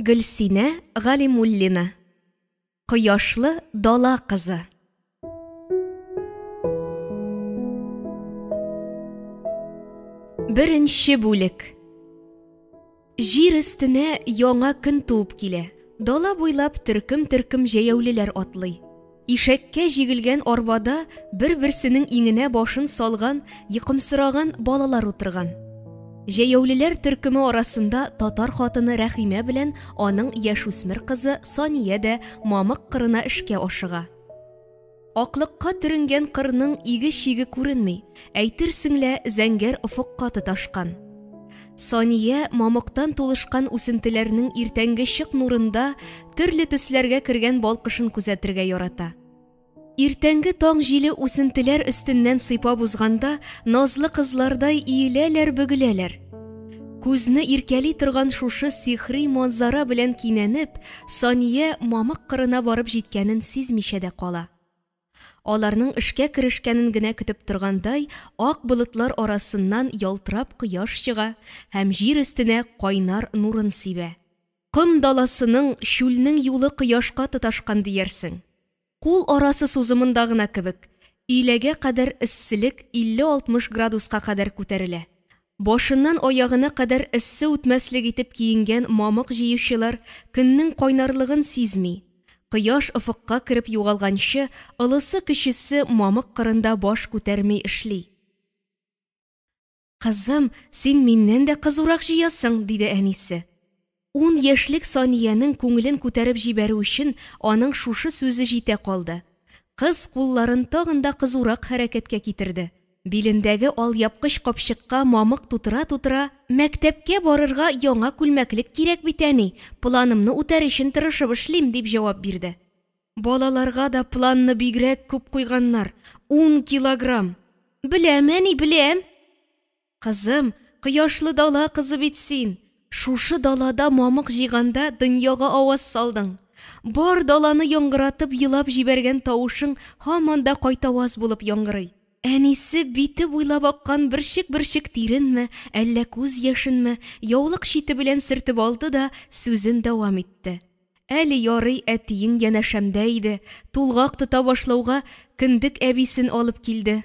Гөлсинә Галимуллина. Кояшлы дала кызы. Беренче бүлек. Җир өстенә яңа көн туып килә. Дала буйлап төркем-төркем җәяүлеләр атлый. Ишәккә җигелгән арбада бер-берсенең иңенә башын салган, йокымсыраган балалар утырган. Җәяүлеләр төркеме арасында татар хатыны Рәхимә белән аның яшүсмер кызы Сания дә мамык кырына эшкә ашыга. Аклыкка төренгән кырның иге-чиге күренми, әйтерсең лә зәңгәр офыкка тоташкан. Сания мамыктан тулышкан үсентеләрнең иртәнге чык нурында төрле төсләргә кергән балкышын күзәтергә ярата. Иртәнге таң җиле үсентеләр өстеннән сыйпап узганда, назлы кызлардай иеләләр-бөгеләләр. Күзне иркәли торган шушы сихри манзара белән кинәнеп, Сания мамык кырына барып җиткәнен сизмичә дә кала. Аларның эшкә керешкәнен генә көтеп торгандай, ак болытлар арасыннан ялтырап кояш чыга һәм җир өстенә кайнар нурын сибә. Ком даласының, чүлнең юлы кояшка тоташкан диярсең. Кул арасы сузымында гына кебек, өйләгә кадәр эсселек 50-60 градуска кадәр күтәрелә. Башыннан аягына кадәр эссе үтмәслек итеп киенгән мамык җыючылар көннең кайнарлыгын сизми. Кояш офыкка кереп югалганчы, олысы-кечесе мамык кырында баш күтәрми эшли. Кызым, син миннән дә кызурак җыясың, диде әнисе. Ун яшьлек Саниянең күңелен күтәреп җибәрү өчен аның шушы сүзе җитә калды. Кыз кулларын тагын да кызурак хәрәкәткә китерде. Билендәге алъяпкыч капчыкка мамык тутыра-тутыра, Мәктәпкә барырга яңа күлмәклек кирәк бит, әни, планымны үтәр өчен тырышып эшлим, дип җавап бирде. Балаларга да планны бигрәк күп куйганнар, ун килограмм! Беләм, әни, беләм! Кызым, кояшлы дала кызы бит син! Шушы далада мамык җыйганда дөньяга аваз салдың. Бар даланы яңгыратып елап җибәргән тавышың һаман да кайтаваз булып яңгырый. Әнисе бите буйлап аккан бөрчек-бөрчек тиренме, әллә күз яшенме, яулык чите белән сөртеп алды да сүзен дәвам итте. Әле ярый әтиең янәшәмдә иде, тулгак тота башлауга, кендек әбисен алып килде.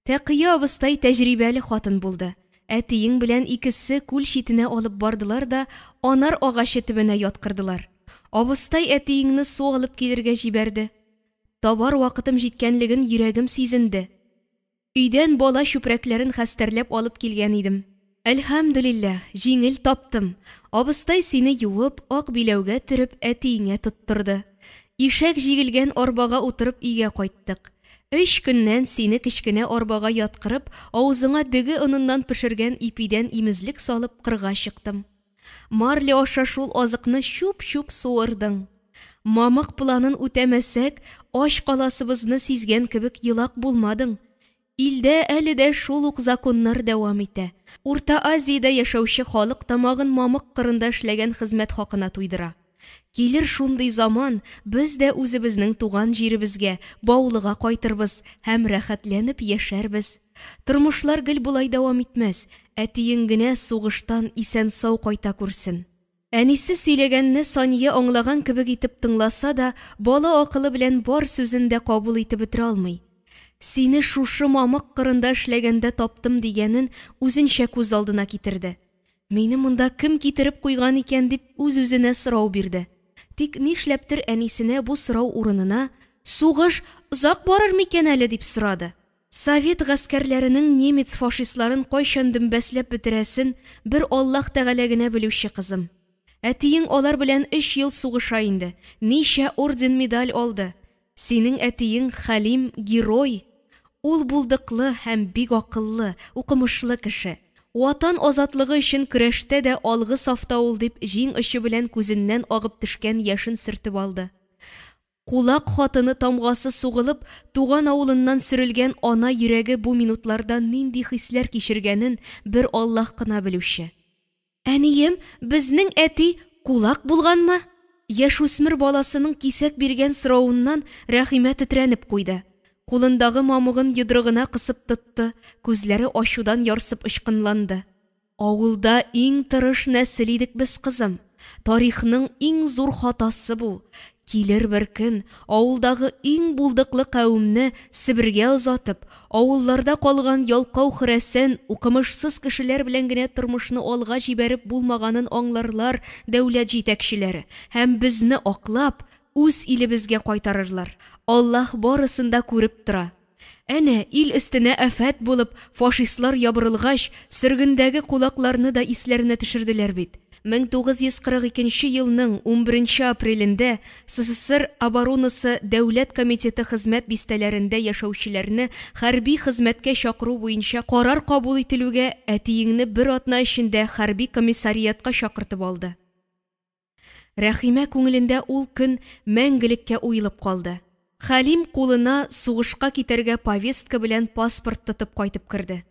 Тәкыя абыстай тәҗрибәле хатын булды. Әтиең белән икесе күл читенә алып бардылар да анар агачы төбенә яткырдылар. Абыстай әтиеңне су алып килергә җибәрде. Табар вакытым җиткәнлеген йөрәгем сизенде. Өйдән бала чүпрәкләрен хәстәрләп алып килгән идем. Әлхәмдүлилләһ, җиңел таптым. Абыстай сине юып, ак биләүгә төреп, әтиеңә тоттырды. Ишәк җигелгән арбага утырып өйгә кайттык. Өч көннән сине кечкенә арбага яткырып, авызыңа дөге оныннан пешергән ипидән имезлек салып кырга чыктым. Марля аша шул азыкны чуп-чуп суырдың. Мамык планын үтәмәсәк, ач каласыбызны сизгән кебек елак булмадың. Илдә әле дә шул ук законнар дәвам итә. Урта Азиядә яшәүче халык тамагын мамык кырында эшләгән хезмәт хакына туйдыра. Килер шундый заман, без дә үзебезнең туган җиребезгә, Баулыга кайтырбыз һәм рәхәтләнеп яшәрбез. Тормышлар гел болай дәвам итмәс, әтиең генә сугыштан исән-сау кайта күрсен. Әнисе сөйләгәнне Сания аңлаган кебек итеп тыңласа да, бала акылы белән бар сүзен дә кабул итеп бетерә алмый. Сине шушы мамык кырында эшләгәндә таптым дигәнен үзенчә күз алдына китерде. Мине монда кем китереп куйган икән дип үз-үзенә сорау бирде. Тик нишләптер әнисенә бу сорау урынына, Сугыш озак барыр микән әле дип сорады. Совет гаскәрләренең немец фашистларын кайчан дөмбәсләп бетерәсен бер Аллаһ Тәгалә генә белүче, кызым. Әтиең алар белән өч ел сугыша инде, ничә орден-медаль алды. Синең әтиең Хәлим, герой! Ул булдыклы һәм бик акыллы, укымышлы кеше. Ватан азатлыгы өчен көрәштә дә алгы сафта ул, дип җиң очы белән күзеннән агып төшкән яшен сөртеп алды. Кулак хатыны тамгасы сугылып, туган авылыннан сөрелгән ана йөрәге бу минутларда нинди хисләр кичергәнен бер Аллаһ кына белүче. Әнием, безнең әти кулак булганмы? Яшүсмер баласының кисәк биргән соравыннан Рәхимә тетрәнеп куйды. Кулындагы мамыгын йодрыгына кысып тотты, күзләре ачудан ярсып очкынланды. Авылда иң тырыш нәсел идек без, кызым. Тарихның иң зур хатасы бу. Килер бер көн, авылдагы иң булдыклы кавемне Себергә озатып, авылларда калган ялкау хөрәсән, укымышсыз кешеләр белән генә тормышны алга җибәреп булмаганын аңларлар дәүләт җитәкчеләре һәм безне аклап, үз илебезгә кайтарырлар. Аллаһ барысын да күреп тора. Әнә, ил өстенә афәт булып, фашистлар ябырылгач, сөргендәге кулакларны да исләренә төшерделәр бит. 1942 елның унберенче апрелендә СССР Оборонасы дәүләт комитеты хезмәт бистәләрендә яшәүчеләрне хәрби хезмәткә чакыру буенча карар кабул ителүгә әтиеңне бер атна эчендә хәрби комиссариатка чакыртып алды. Рәхимә күңелендә ул көн мәңгелеккә уелып калды. Хәлим кулына сугышка китәргә повестка белән паспорт тотып кайтып керде.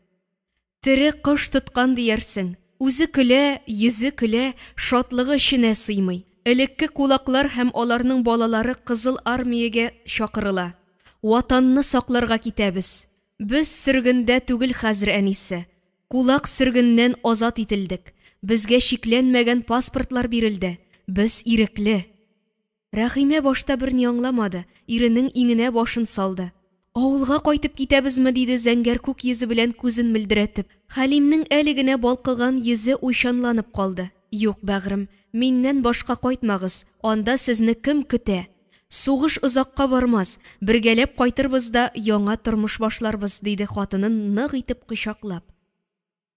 Тере кош тоткан диярсең. Үзе көлә, йөзе көлә, шатлыгы эченә сыймый. Элекке кулаклар һәм аларның балалары Кызыл Армиягә чакырыла. Ватанны сакларга китәбез. Без сөргендә түгел хәзер, әнисе. Кулак сөргеннән азат ителдек. Безгә чикләнмәгән паспортлар бирелде. Без ирекле. Рәхимә башта берни аңламады, иренең иңенә башын салды. Авылга кайтып китәбезме? диде зәңгәр күк йөзе белән күзен мөлдерәтеп. Хәлимнең әле генә балкыган йөзе уйчанланып калды. Юк, бәгърем, миннән башка кайтмагыз, анда сезне кем көтә? Сугыш озакка бармас, бергәләп кайтырбыз да яңа тормыш башларбыз, диде хатынын нык итеп кочаклап.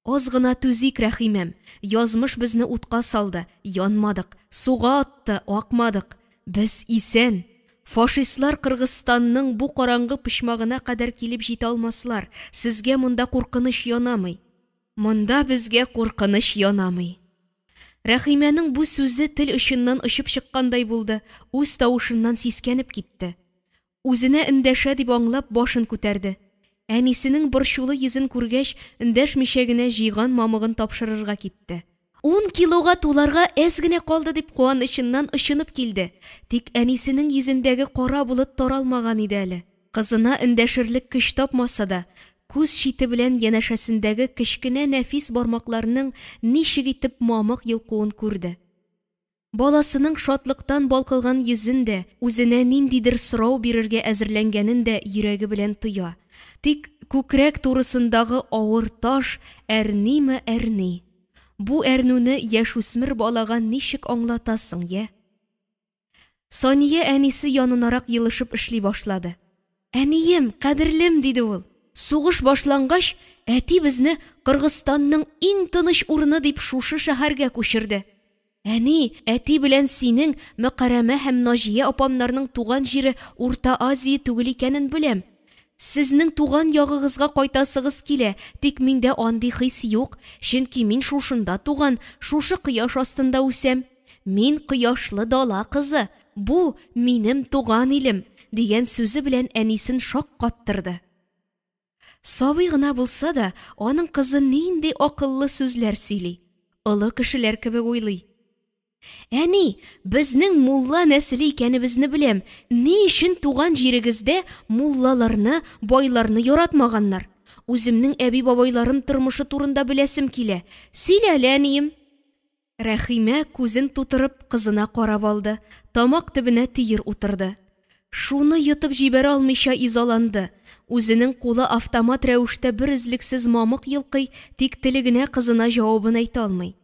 Аз гына түзик, Рәхимәм, язмыш безне утка салды, янмадык, суга атты, акмадык. Без исән! Фашистлар Кыргызстанның бу караңгы почмагына кадәр килеп җитә алмаслар, сезгә монда куркыныч янамый. Монда безгә куркыныч янамый. Рәхимәнең бу сүзе тел очыннан очып чыккандай булды, үз тавышыннан сискәнеп китте. Үзенә эндәшә дип аңлап, башын күтәрде. Әнисенең борчулы йөзен күргәч, эндәшмичә генә җыйган мамыгын тапшырырга китте. Ун килога туларга әз генә калды дип куанычыннан очынып килде. Тик әнисенең йөзендәге кара болыт таралмаган иде әле. Кызына эндәшерлек көч тапмаса да, күз чите белән янәшәсендәге кечкенә нәфис бармакларның ничек итеп мамык йолкуын күрде. Баласының шатлыктан балкыган йөзен дә, үзенә ниндидер сорау бирергә әзерләнгәнен дә йөрәге белән тоя. Тик күкрәк турысындагы авыр таш әрниме әрни. Бу әрнүне яшүсмер балага ничек аңлатасың, йә? Сания әнисе янынарак елышып эшли башлады. Әнием, кадерлем, диде ул. Сугыш башлангач, әти безне Кыргызстанның иң тыныч урыны дип шушы шәһәргә күчерде. Әни, әти белән синең Мөкәрәмә һәм Наҗия апамнарның туган җире Урта Азия түгел икәнен беләм. Сезнең туган ягыгызга кайтасыгыз килә, тик миндә андый хис юк, чөнки мин шушында туган, шушы кояш астында үсәм. Мин кояшлы дала кызы, бу, минем туган илем, дигән сүзе белән әнисен шаккаттырды. Сабый гына булса да, аның кызы нинди акыллы сүзләр сөйли, олы кешеләр кебек уйлый. Әни, безнең мулла нәселе икәнебезне беләм, ни өчен туган җирегездә муллаларны, байларны яратмаганнар? Үземнең әби-бабайларым тормышы турында беләсем килә. Сөйлә әле, әнием. Рәхимә күзен тутырып кызына карап алды, тамак төбенә төер утырды. Шуны йотып җибәрә алмыйча изаланды. Үзенең кулы автомат рәвештә берөзлексез мамык йолкый, тик теле генә кызына җавабын әйтә алмый.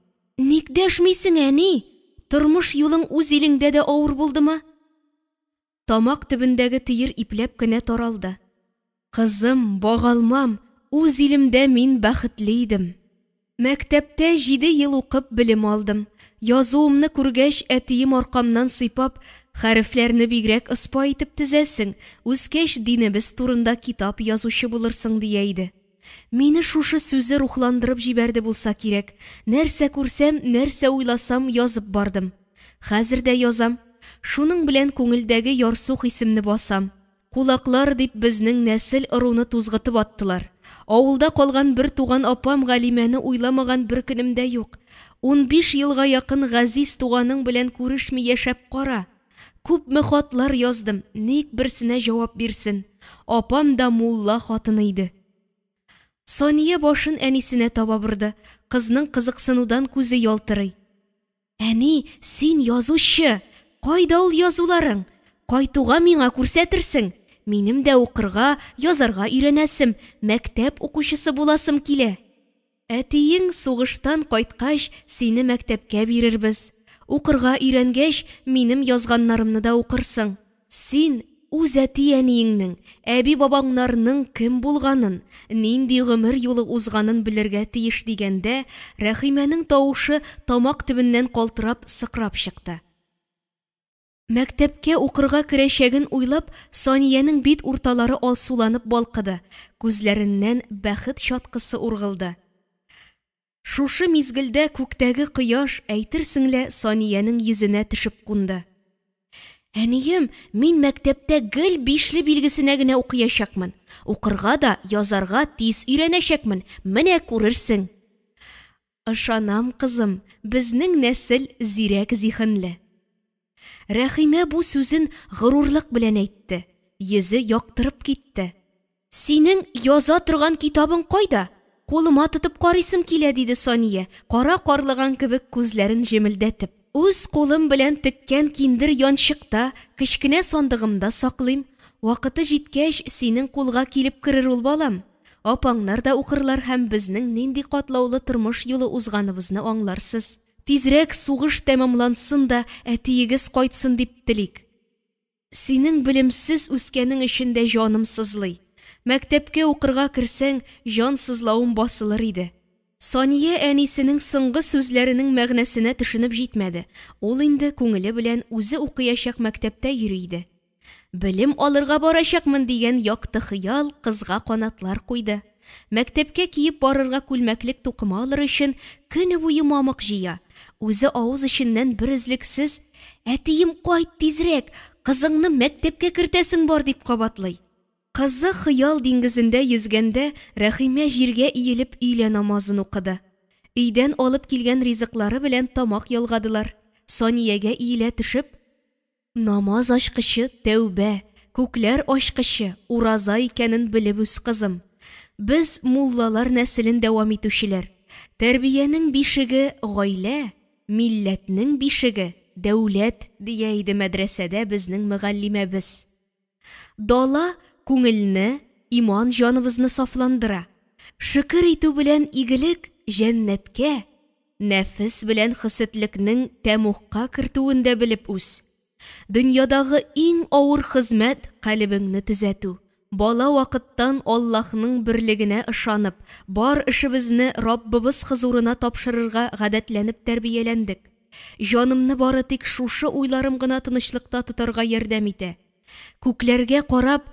Ник дәшмисең, әни? Тормыш юлың үз илеңдә дә авыр булдымы? Тамак төбендәге төер ипләп кенә таралды. Кызым, багалмам, үз илемдә мин бәхетле идем. Мәктәптә җиде ел укып белем алдым. Язуымны күргәч, әтием аркамнан сыйпап, хәрефләрне бигрәк ыспа итеп тезәсең, үскәч динебез турында китап язучы булырсың, дия иде. Мине шушы сүзе рухландырып җибәрде булса кирәк. Нәрсә күрсәм, нәрсә уйласам, язып бардым. Хәзер дә язам. Шуның белән күңелдәге ярсу хисемне басам. Кулаклар дип безнең нәсел-ыруны тузгытып аттылар. Авылда калган бер туган апам Галимәне уйламаган бер көнем дә юк. 15 елга якын газиз туганың белән күрешми яшәп кара. Күпме хатлар яздым, ник берсенә җавап бирсен. Апам да мулла хатыны иде. Сания башын әнисенә таба борды. Кызның кызыксынудан күзе ялтырый. Әни, син язучы! Кайда ул язуларың? Кайтуга миңа күрсәтерсең. Минем дә укырга, язарга өйрәнәсем, мәктәп укучысы буласым килә. Әтиең сугыштан кайткач, сине мәктәпкә бирербез. Укырга өйрәнгәч, минем язганнарымны да укырсың. Син үз әти-әниеңнең, әби-бабаңнарның кем булганын, нинди гомер юлы узганын белергә тиеш, дигәндә, Рәхимәнең тавышы тамак төбеннән калтырап, сыкрап чыкты. Мәктәпкә укырга керәчәген уйлап, Саниянең бит урталары алсуланып балкыды, күзләреннән бәхет чаткысы ургылды. Шушы мизгелдә күктәге кояш, әйтерсең лә, Саниянең йөзенә төшеп кунды. Әнием, мин мәктәптә гел бишле билгесенә генә укыячакмын. Укырга да, язарга тиз өйрәнәчәкмен, менә күрерсең. Ышанам, кызым, безнең нәсел зирәк зиһенле. Рәхимә бу сүзен горурлык белән әйтте, йөзе яктырып китте. Синең яза торган китабың кайда? Кулыма тотып карыйсым килә, диде Сания, кара карлыган кебек күзләрен җемелдәтеп. Үз кулым белән теккән киндер янчыкта, кечкенә сандыгымда саклыйм. Вакыты җиткәч, синең кулга килеп керер ул, балам. Апаңнар да укырлар һәм безнең нинди катлаулы тормыш юлы узганыбызны аңларсыз. Тизрәк сугыш тәмамлансын да, әтиегез кайтсын дип телик. Синең белемсез үскәнең өчен дә җаным сызлый. Мәктәпкә укырга керсәң, җан сызлавым басылыр иде. Сания әнисенең соңгы сүзләренең мәгънәсенә төшенеп җитмәде. Ул инде күңеле белән үзе укыячак мәктәптә йөри иде. Белем алырга барачакмын дигән якты хыял кызга канатлар куйды. Мәктәпкә киеп барырга күлмәклек тукыма алыр өчен көне буе мамык җыя. Үзе авыз эченнән берөзлексез, Әтием, кайт тизрәк, кызыңны мәктәпкә кертәсең бар, дип кабатлый. Кызы хыял диңгезендә йөзгәндә, Рәхимә җиргә иелеп өйлә намазын укыды. Өйдән алып килгән ризыклары белән тамак ялгадылар. Саниягә иелә төшеп, Намаз ачкычы, тәүбә, күкләр ачкычы, ураза икәнен белеп үс, кызым. Без, муллалар нәселен дәвам итүчеләр. Тәрбиянең бишеге, гаилә, милләтнең бишеге, дәүләт, дия иде мәдрәсәдә безнең мөгаллимәбез. Дала күңелне, иман җаныбызны сафландыра. Шөкер итү белән игелек, җәннәткә, нәфес белән хөсетлекнең тәмугка кертүен дә белеп үс. Дөньядагы иң авыр хезмәт, калебеңне төзәтү. Бала вакыттан Аллаһның берлегенә ышанып, бар эшебезне Раббыбыз хозурына тапшырырга гадәтләнеп тәрбияләндек. Җанымны бары тик шушы уйларым гына тынычлыкта тотарга ярдәм итә. Күкләргә карап,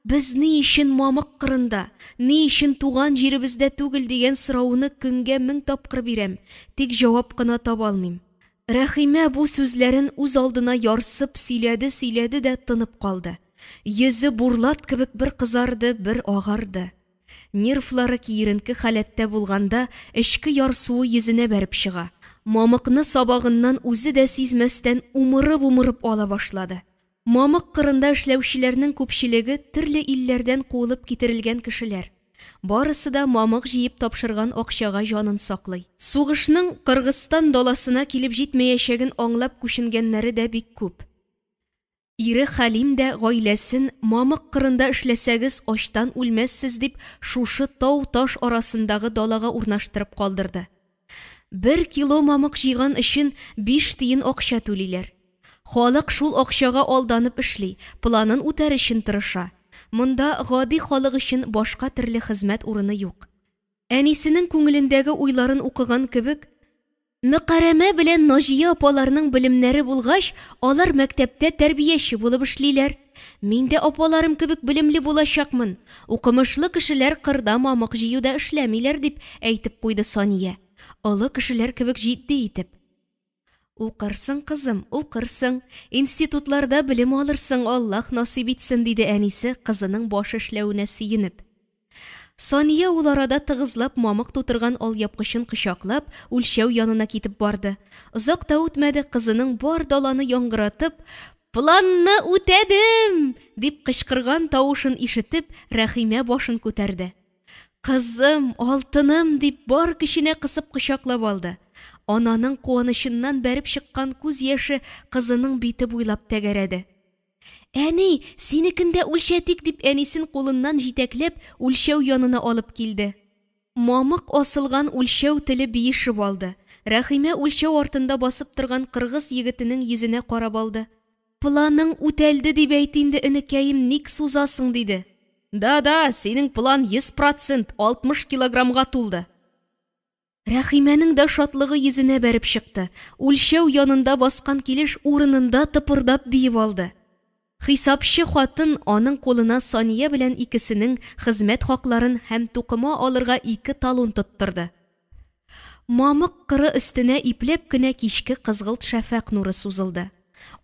без ни өчен мамык кырында, ни өчен туган җиребездә түгел дигән сорауны көнгә мең тапкыр бирәм, тик җавап кына таба алмыйм. Рәхимә бу сүзләрен үз алдына ярсып сөйләде-сөйләде дә тынып калды. Йөзе бурлат кебек бер кызарды, бер агарды. Нервлары киеренке халәттә булганда, эчке ярсуы йөзенә бәреп чыга. Мамыкны сабагыннан үзе дә сизмәстән умырып-умырып ала башлады. Мамык кырында эшләүчеләрнең күпчелеге төрле илләрдән куылып китерелгән кешеләр. Барысы да мамык җыеп тапшырган акчага җанын саклый. Сугышның Кыргызстан даласына килеп җитмәячәген аңлап күченгәннәре дә бик күп. Ире Хәлим дә гаиләсен мамык кырында эшләсәгез ачтан үлмәссез дип шушы тау-таш арасындагы далага урнаштырып калдырды. Бер кило мамык җыйган өчен биш тиен акча түлиләр. Халык шул акчага алданып эшли, планын үтәр өчен тырыша. Монда гади халык өчен башка төрле хезмәт урыны юк. Әнисенең күңелендәге уйларын укыган кебек, Мөкәрәмә белән Наҗия апаларның белемнәре булгач, алар мәктәптә тәрбияче булып эшлиләр. Мин дә апаларым кебек белемле булачакмын. Укымышлы кешеләр кырда мамык җыюда эшләмиләр, дип әйтеп куйды Сания, олы кешеләр кебек җитди итеп. Укырсың, кызым, укырсың. Институтларда белем алырсың, Аллаһ насыйп итсен, диде әнисе, кызының башы эшләвенә сөенеп. Сания ул арада тыгызлап мамык тутырган алъяпкычын кочаклап, үлчәү янына китеп барды. Озак та үтмәде, кызының бар даланы яңгыратып, Планны үтәдем! дип кычкырган тавышын ишетеп, Рәхимә башын күтәрде. Кызым, алтыным! дип бар көченә кысып кочаклап алды. Ананың куанычыннан бәреп чыккан күз яше кызының бите буйлап тәгәрәде. Әни, синекен дә үлчәтик, дип әнисен кулыннан җитәкләп, үлчәү янына алып килде. Мамык асылган үлчәү теле биешеп алды. Рәхимә үлчәү артында басып торган кыргыз егетенең йөзенә карап алды. Планың үтәлде дип әйт инде, энекәем, ник сузасың, диде. Да-да, синең план 100 процент, 60 килограммга тулды. Рәхимәнең дә шатлыгы йөзенә бәреп чыкты. Үлчәү янында баскан килеш урынында тыпырдап биеп алды. Хисапчы хатын аның кулына Сания белән икесенең хезмәт хакларын һәм тукыма алырга ике талон тоттырды. Мамык кыры өстенә ипләп кенә кичке кызгылт шәфәкъ нуры сузылды.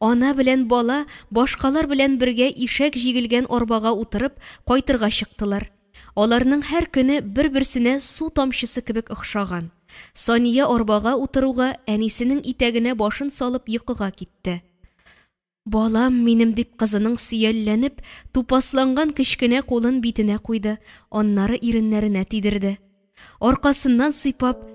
Ана белән бала башкалар белән бергә ишәк җигелгән арбага утырып, кайтырга чыктылар. Аларның һәр көне бер-берсенә су тамчысы кебек охшаган. Сания арбага утыруга, әнисенең итәгенә башын салып йокыга китте. Балам минем, дип кызының сөялләнеп, тупасланган кечкенә кулын битенә куйды, аннары иреннәренә тидерде. Аркасыннан сыйпап,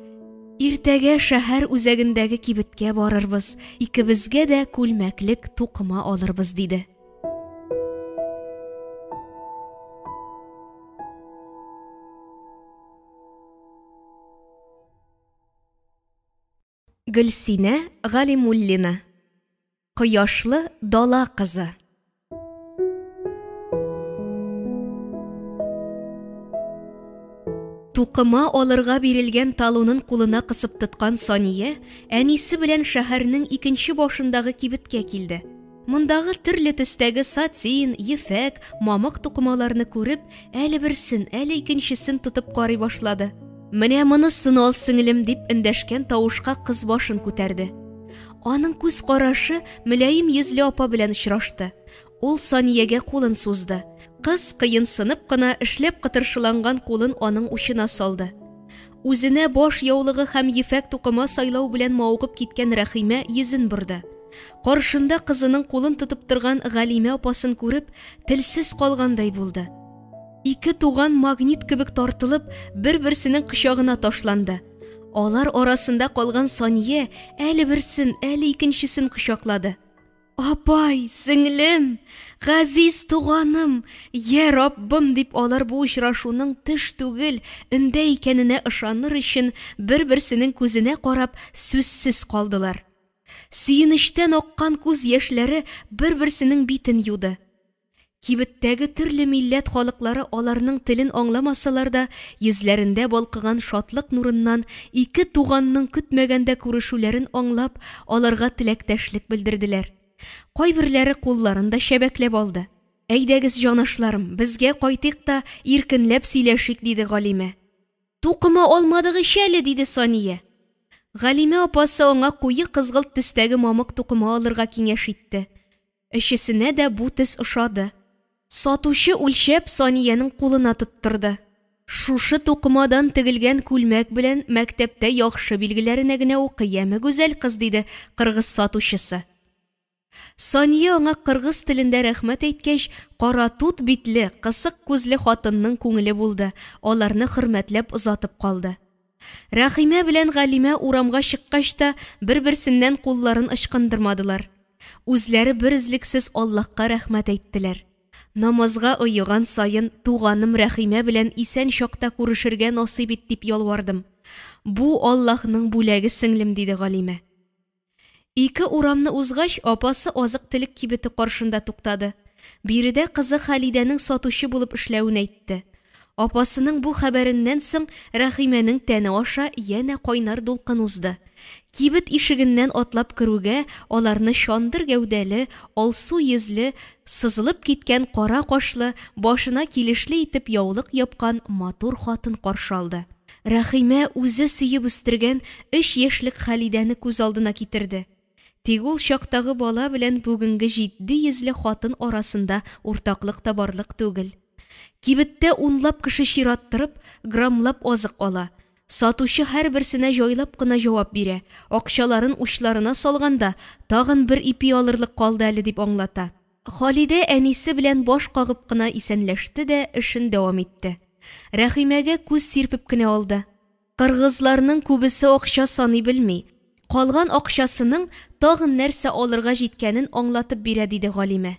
Иртәгә шәһәр үзәгендәге кибеткә барырбыз, икебезгә дә күлмәклек тукыма алырбыз, диде. Гөлсинә Галимуллина. Кояшлы дала кызы. Тукыма алырга бирелгән талонын кулына кысып тоткан Сания әнисе белән шәһәрнең икенче башындагы кибеткә килде. Мондагы төрле төстәге сатин, ефәк, мамык тукымаларны күреп, әле берсен, әле икенчесен тотып карый башлады. Менә монысын ал, сеңлем, дип эндәшкән тавышка кыз башын күтәрде. Аның күз карашы мөлаем йөзле апа белән очрашты. Ул Саниягә кулын сузды. Кыз кыенсынып кына эшләп кытыршыланган кулын аның учына салды. Үзенә баш яулыгы һәм ефәк тукыма сайлау белән мавыгып киткән Рәхимә йөзен борды. Каршында кызының кулын тотып торган Галимә апасын күреп, телсез калгандай булды. Ике туган магнит кебек тартылып, бер-берсенең кочагына ташланды. Алар арасында калган Сания әле берсен, әле икенчесен кочаклады. Апай, сеңлем, газиз туганым, йә Раббым, дип алар бу очрашуның төш түгел, өндә икәненә ышаныр өчен бер-берсенең күзенә карап сүзсез калдылар. Сөенечтән аккан күз яшьләре бер-берсенең битен юды. Кибеттәге төрле милләт халыклары аларның телен аңламасалар да, йөзләрендә балкыган шатлык нурыннан ике туганның көтмәгәндә күрешүләрен аңлап, аларга теләктәшлек белдерделәр. Кайберләре кулларын да чәбәкләп алды. Әйдәгез, җанашларым, безгә кайтыйк та иркенләп сөйләшик, диде Галимә. Тукыма алмадык ич әле, диде Сания. Галимә апасы аңа куе кызгылт төстәге мамык тукыма алырга киңәш итте. Өчесенә дә бу төс ошады. Сатучы үлчәп Саниянең кулына тоттырды. Шушы тукымадан тегелгән күлмәк белән мәктәптә яхшы билгеләренә генә укый, яме, гүзәл кыз, диде кыргыз сатучысы. Сания аңа кыргыз телендә рәхмәт әйткәч, кара тут битле, кысык күзле хатынның күңеле булды, аларны хөрмәтләп озатып калды. Рәхимә белән Галимә урамга чыккач та бер-берсеннән кулларын ычкындырмадылар. Үзләре берөзлексез Аллаһка рәхмәт әйттеләр. Намазга оеган саен туганым Рәхимә белән исән чакта күрешергә насыйп ит дип ялвардым. Бу Аллаһның бүләге, сеңлем, диде Галимә. Ике урамны узгач, апасы азык-төлек кибете каршында туктады. Биредә кызы Халидәнең сатучы булып эшләвен әйтте. Апасының бу хәбәреннән соң Рәхимәнең тәне аша янә кайнар дулкын узды. Кибет ишегеннән атлап керүгә, аларны чандыр гәүдәле, алсу йөзле, сызылып киткән кара кашлы, башына килешле итеп яулык япкан матур хатын каршы алды. Рәхимә үзе сөеп үстергән өч яшьлек Халидәне күз алдына китерде. Тик ул чактагы бала белән бүгенге җитди йөзле хатын арасында уртаклык табарлык түгел. Кибеттә унлап кеше чират торып, граммлап азык ала. Сатучы һәрберсенә җайлап кына җавап бирә, акчаларын учларына салганда, тагын бер ипи алырлык калды әле дип аңлата. Халидә әнисе белән баш кагып кына исәнләште дә эшен дәвам итте. Рәхимәгә күз сирпеп кенә алды. Кыргызларның күбесе акча саный белми. Калган акчасының тагын нәрсә алырга җиткәнен аңлатып бирә, диде Галимә.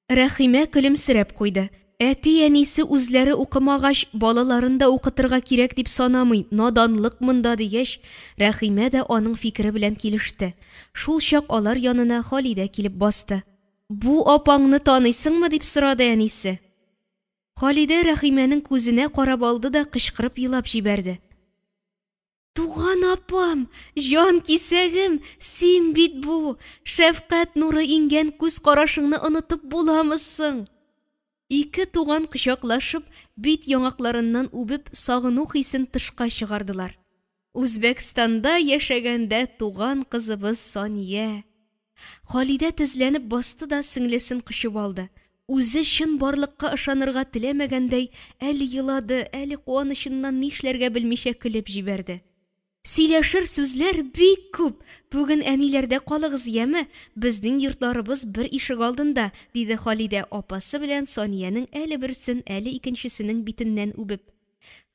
Рәхимә көлемсерәп куйды. Әти-әнисе үзләре укымагач, балаларын да укытырга кирәк дип санамый, наданлык монда, дигәч, Рәхимә дә аның фикере белән килеште. Шулчак алар янына Халидә килеп басты. Бу апаңны таныйсыңмы? дип сорады әнисе. Халидә Рәхимәнең күзенә карап алды да кычкырып елап җибәрде. Туган апам, җан кисәгем, син бит бу! Шәфкать нуры иңгән күз карашыңны онытып буламы соң? Ике туган кочаклашып, бит яңакларыннан үбеп, сагыну хисен тышка чыгардылар. Үзбәкстанда яшәгәндә туган кызыбыз Сания. Халидә тезләнеп басты да сеңлесен кочып алды. Үзе чынбарлыкка ышанырга теләмәгәндәй, әле елады, әле куанычыннан нишләргә белмичә көлеп җибәрде. Сөйләшер сүзләр бик күп. Бүген әниләрдә калыгыз, яме? Безнең йортларыбыз бер ишегалдында, диде Халидә, апасы белән Саниянең әле берсен, әле икенчесенең битеннән үбеп.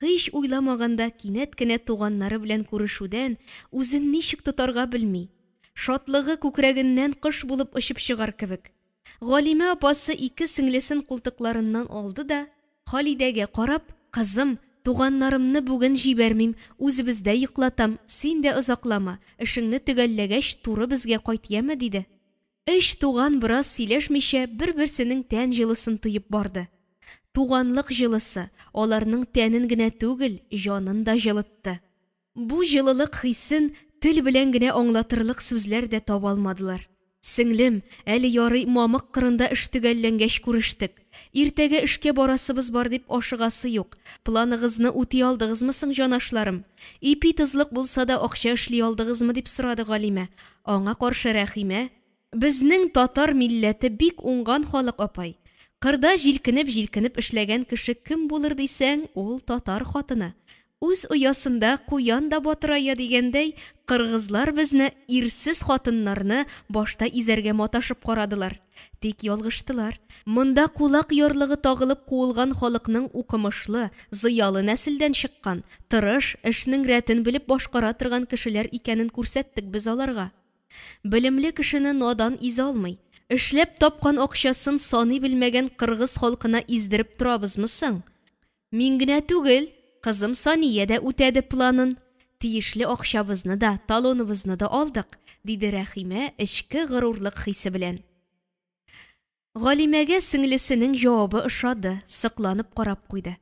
Һич уйламаганда кинәт кенә туганнары белән күрешүдән үзен ничек тотарга белми. Шатлыгы күкрәгеннән кош булып очып чыгар кебек. Галимә апасы ике сеңлесен култыкларыннан алды да, Халидәгә карап, Кызым, туганнарымны бүген җибәрмим, үзебездә йоклатам, син дә озаклама, эшеңне төгәлләгәч, туры безгә кайт, яме, диде. Өч туган бераз сөйләшмичә бер-берсенең тән җылысын тоеп барды. Туганлык җылысы аларның тәнен генә түгел, җанын да җылытты. Бу җылылык хисен тел белән генә аңлатырлык сүзләр дә таба алмадылар. Сеңлем, әле ярый мамык кырында эш төгәлләнгәч күрештек. Иртәгә эшкә барасыбыз бар дип ашыгасы юк. Планыгызны үти алдыгызмы соң, җанашларым? Ипи-тозлык булса да акча эшли алдыгызмы, дип сорады Галимә. Аңа каршы Рәхимә, Безнең татар милләте бик уңган халык, апай. Кырда җилкенеп-җилкенеп эшләгән кеше кем булыр дисәң, ул татар хатыны. Үз оясында куян да батырая дигәндәй, кыргызлар безне, ирсез хатыннарны, башта изәргә маташып карадылар. Тик ялгыштылар. Монда кулак ярлыгы тагылып куылган халыкның укымышлы, зыялы нәселдән чыккан, тырыш, эшнең рәтен белеп башкара торган кешеләр икәнен күрсәттек без аларга. Белемле кешене надан изә алмый. Эшләп тапкан акчасын саный белмәгән кыргыз халкына издереп торабызмы соң? Мин генә түгел, кызым Сания дә үтәде планын. Тиешле акчабызны да, талоныбызны да алдык, диде Рәхимә эчке горурлык хисе белән. Галимәгә сеңлесенең җавабы ошады, сокланып карап куйды.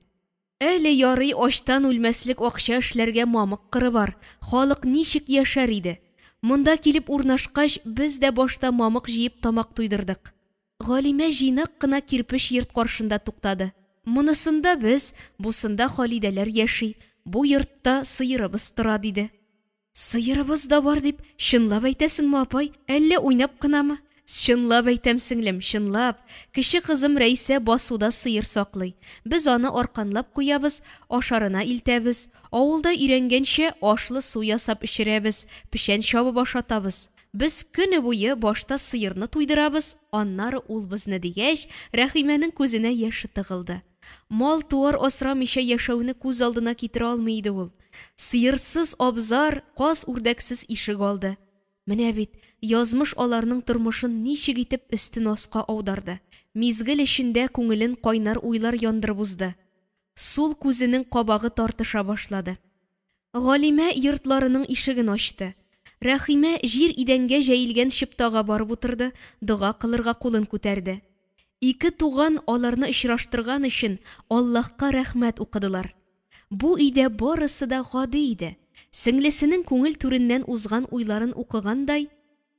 Әле ярый ачтан үлмәслек акча эшләргә мамык кыры бар, халык ничек яшәр иде? Монда килеп урнашкач, без дә башта мамык җыеп тамак туйдырдык. Галимә җыйнак кына кирпеч йорт каршында туктады. Монысында без, бусында Халидәләр яши, бу йортта сыерыбыз тора, диде. Сыерыбыз да бар дип, чынлап әйтәсеңме, апай, әллә уйнап кынамы? Чынлап әйтәм, сеңлем, чынлап. Кече кызым Рәйсә басуда сыер саклый. Без аны арканлап куябыз, ашарына илтәбез. Авылда өйрәнгәнчә, ашлы су ясап эчерәбез, печән чабып ашатабыз. Без көне буе башта сыерны туйдырабыз, аннары ул безне, дигәч, Рәхимәнең күзенә яше тыгылды. Мал-туар асрамыйча яшәүне күз алдына китерә алмый иде ул. Сыерсыз абзар, каз-үрдәксез ишек алды. Менә бит, язмыш аларның тормышын ничек итеп өстен аска аударды. Мизгел эчендә күңелен кайнар уйлар яндырып узды. Сул күзенең кабагы тартыша башлады. Галимә йортларының ишеген ачты. Рәхимә җир идәнгә җәелгән чыптага барып утырды, дога кылырга кулын күтәрде. Ике туган аларны очраштырган өчен Аллаһка рәхмәт укыдылар. Бу өйдә барысы да гади иде. Сеңлесенең күңел түреннән узган уйларын укыгандай,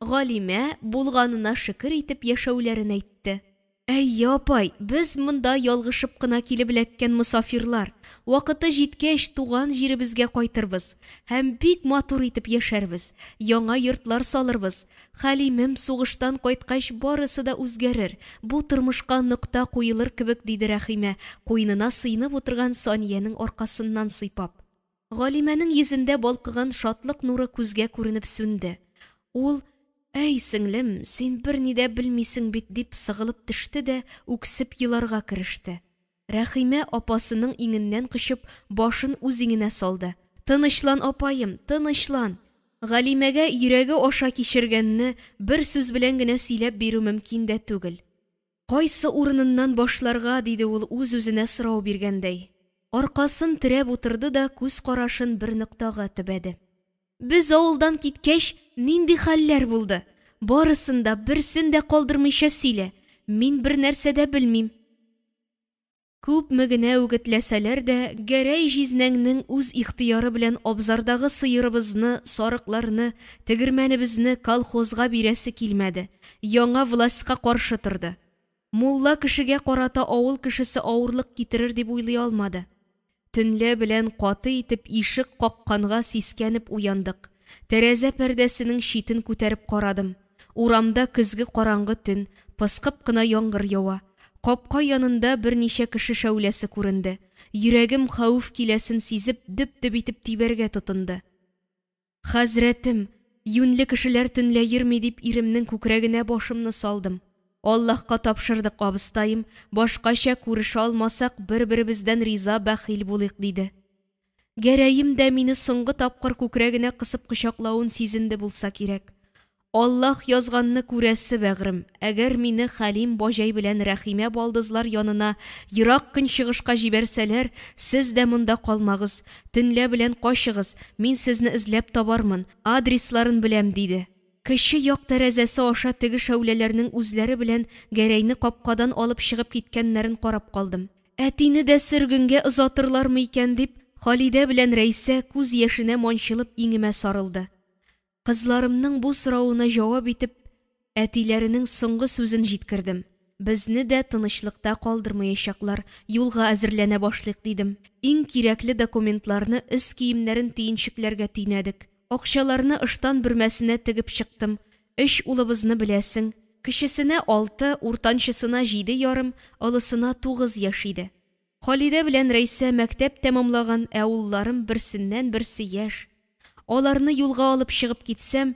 Галимә булганына шөкер итеп яшәүләрен әйтте. Әйе, апай, без монда ялгышып кына килеп эләккән мосафирлар. Вакыты җиткәч, туган җиребезгә кайтырбыз һәм бик матур итеп яшәрбез, яңа йортлар салырбыз. Хәлимем сугыштан кайткач, барысы да үзгәрер, бу тормышка нокта куелыр кебек, диде Рәхимә, куенына сыенып утырган Саниянең аркасыннан сыйпап. Галимәнең йөзендә балкыган шатлык нуры күзгә күренеп сүнде. Ул, Әй, сеңлем, син берни дә белмисең бит, дип сыгылып төште дә үксеп еларга кереште. Рәхимә, апасының иңеннән кочып, башын үз иңенә салды. Тынычлан, апаем, тынычлан! Галимәгә йөрәге аша кичергәнне бер сүз белән генә сөйләп бирү мөмкин дә түгел. Кайсы урыныннан башларга, диде ул үз-үзенә сорау биргәндәй. Аркасын терәп утырды да күз карашын бер ноктага төбәде. Без авылдан киткәч, нинди хәлләр булды? Барысын да, берсен дә калдырмыйча сөйлә. Мин бернәрсә дә белмим. Күпме генә үгетләсәләр дә, Гәрәй җизнәңнең үз ихтыяры белән абзардагы сыерыбызны, сарыкларны, тегермәнебезне колхозга бирәсе килмәде, яңа властька каршы торды. Мулла кешегә карата авыл кешесе авырлык китерер дип уйлый алмады. Төнлә белән каты итеп ишек какканга сискәнеп уяндык. Тәрәзә пәрдәсенең читен күтәреп карадым. Урамда көзге караңгы төн, пыскып кына яңгыр ява. Капка янында берничә кеше шәүләсе күренде. Йөрәгем хәвеф киләсен сизеп, дөп-дөп итеп тибәргә тотынды. Хәзрәтем, юньле кешеләр төнлә йөрми, дип иремнең күкрәгенә башымны салдым. Аллаһка тапшырдык, абыстаем, башкача күрешә алмасак, бер-беребездән риза бәхил булыйк, диде. Гәрәем дә мине соңгы тапкыр күкрәгенә кысып кочаклавын сизенде булса кирәк. Аллаһ язганны күрәсе, бәгърем, әгәр мине Хәлим баҗай белән Рәхимә балдызлар янына Ерак Көнчыгышка җибәрсәләр, сез дә монда калмагыз, төнлә белән качыгыз, мин сезне эзләп табармын, адресларын беләм, диде. Кече як тәрәзәсе аша теге шәүләләрнең үзләре белән Гәрәйне капкадан алып чыгып киткәннәрен карап калдым. Әтине дә сөргенгә озатырлармы икән дип, Халидә белән Рәйсә күз яшенә манчылып иңемә сарылды. Кызларымның бу соравына җавап итеп, әтиләренең соңгы сүзен җиткердем, Безне дә тынычлыкта калдырмаячаклар, юлга әзерләнә башлыйк, дидем. Иң кирәкле документларны, өс киемнәрен төенчекләргә төйнәдек. Акчаларны ыштан бөрмәсенә тегеп чыктым. Өч улыбызны беләсең. Кечесенә алты, уртанчысына җиде ярым, олысына тугыз яшь иде. Халидә белән Рәйсә мәктәп тәмамлаган, ә улларым берсеннән-берсе яшь. Аларны юлга алып чыгып китсәм,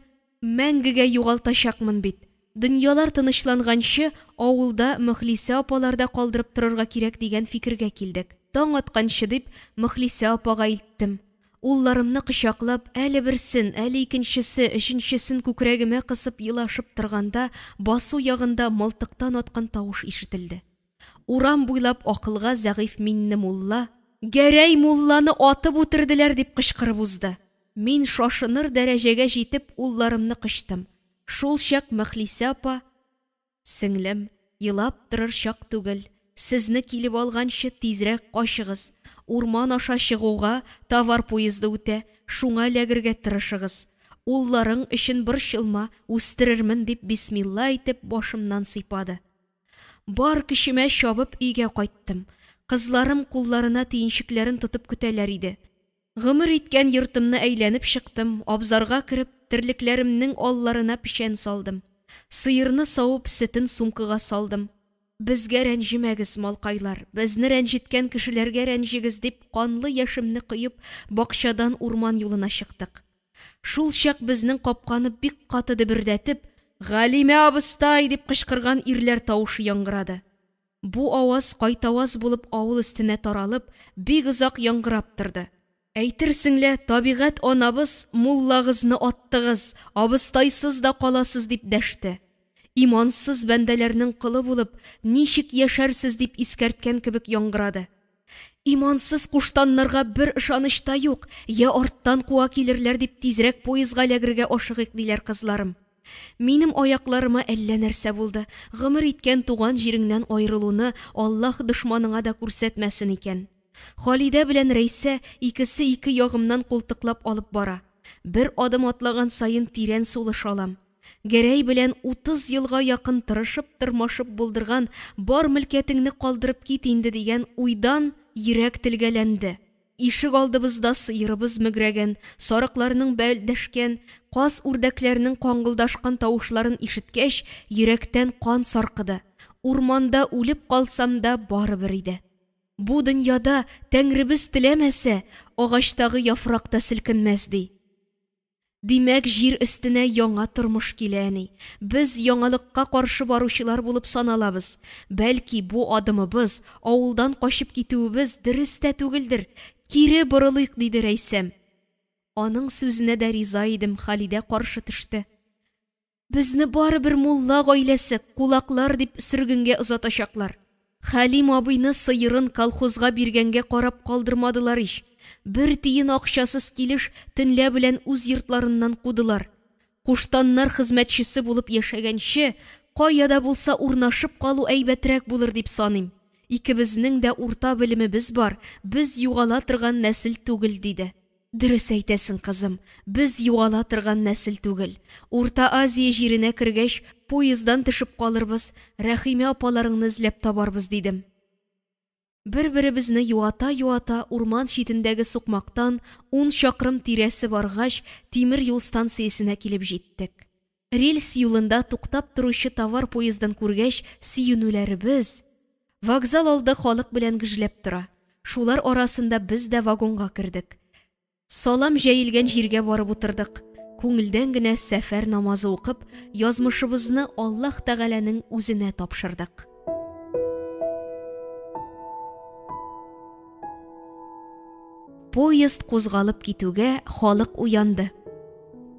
мәңгегә югалтачакмын бит. Дөньялар тынычланганчы, авылда Мөхлисә апаларда калдырып торырга кирәк дигән фикергә килдек. Таң атканчы дип, Мөхлисә апага илттем. Улларымны кочаклап, әле берсен, әле икенчесе, өченчесен күкрәгемә кысып елашып торганда, басу ягында мылтыктан аткан тавыш ишетелде. Урам буйлап акылга зәгыйфь Миннемулла, Гәрәй мулланы атып үтерделәр, дип кычкырып узды. Мин шашыныр дәрәҗәгә җитеп улларымны кочтым. Шул чак Мөхлисә апа, Сеңлем, елап торыр чак түгел, сезне килеп алганчы тизрәк качыгыз. Урман аша чыгуга товар поезды үтә, шуңа эләгергә тырышыгыз. Улларың өчен борчылма, үстерермен, дип бисмилла әйтеп башымнан сыйпады. Бар көчемә чабып өйгә кайттым. Кызларым кулларына төенчекләрен тотып көтәләр иде. Гомер иткән йортымны әйләнеп чыктым, абзарга кереп, терлекләремнең алларына печән салдым. Сыерны савып, сөтен сумкага салдым. Безгә рәнҗемәгез, малкайлар, безне рәнҗеткән кешеләргә рәнҗегез, дип канлы яшемне коеп, бакчадан урман юлына чыктык. Шулчак безнең капканы бик каты дөбердәтеп, Галимә абыстай! дип кычкырган ирләр тавышы яңгырады. Бу аваз кайтаваз булып авыл өстенә таралып, бик озак яңгырап торды. Әйтерсең лә, табигать анабыз, Муллагызны аттыгыз, абыстайсыз да каласыз, дип дәште. Имансыз бәндәләрнең колы булып, ничек яшәрсез, дип искәрткән кебек яңгырады. Имансыз куштаннарга бер ышаныч та юк, йә арттан куа килерләр дип тизрәк поездга эләгергә ашыгыйк, диләр кызларым. Минем аякларыма әллә нәрсә булды, гомер иткән туган җиреңнән аерылуны Аллаһ дошманыңа да күрсәтмәсен икән. Халидә белән Рәйсә икесе ике ягымнан култыклап алып бара. Бер адым атлаган саен тирән сулыш алам. Гәрәй белән 30 елга якын тырышып-тырмашып булдырган бар мөлкәтеңне калдырып кит инде дигән уйдан йөрәк телгәләнде. Ишек алдыбызда сыерыбыз мөгрәгән, сарыкларның бәэлдәшкән, каз-үрдәкләрнең каңгылдашкан тавышларын ишеткәч, йөрәктән кан саркыды. Урманда үлеп калсам да барыбер иде. Бу дөньяда, Тәңребез теләмәсә, агачтагы яфрак та селкенмәс, ди. Димәк, җир өстенә яңа тормыш килә, әни. Без яңалыкка каршы баручылар булып саналабыз. Бәлки, бу адымыбыз, авылдан качып китүебез дөрес тә түгелдер. Кире борылыйк, диде Рәйсәм. Аның сүзенә дә риза идем, Халидә каршы төште. Безне барыбер мулла гаиләсе, кулаклар дип сөргенгә озатачаклар. Хәлим абыйны сыерын колхозга биргәнгә карап калдырмадылар ич. Бер тиен акчасыз килеш төнлә белән үз йортларыннан кудылар. Куштаннар хезмәтчесе булып яшәгәнче, кая да булса урнашып калу әйбәтрәк булыр дип саныйм. Икебезнең дә урта белемебез бар, без югала торган нәсел түгел, диде. Дөрес әйтәсең, кызым, без югала торган нәсел түгел. Урта Азия җиренә кергәч, поезддан төшеп калырбыз, Рәхимә апаларыңны эзләп табарбыз, дидем. Бер-беребезне юата-юата урман читендәге сукмактан ун чакрым тирәсе баргач, тимер юл станциясенә килеп җиттек. Рельс юлында туктап торучы товар поездын күргәч, сөенүләребез! Вокзал алды халык белән гөжләп тора. Шулар арасында без дә вагонга кердек. Салам җәелгән җиргә барып утырдык. Күңелдән генә сәфәр намазы укып, язмышыбызны Аллаһ Тәгаләнең үзенә тапшырдык. Поезд кузгалып китүгә халык уянды.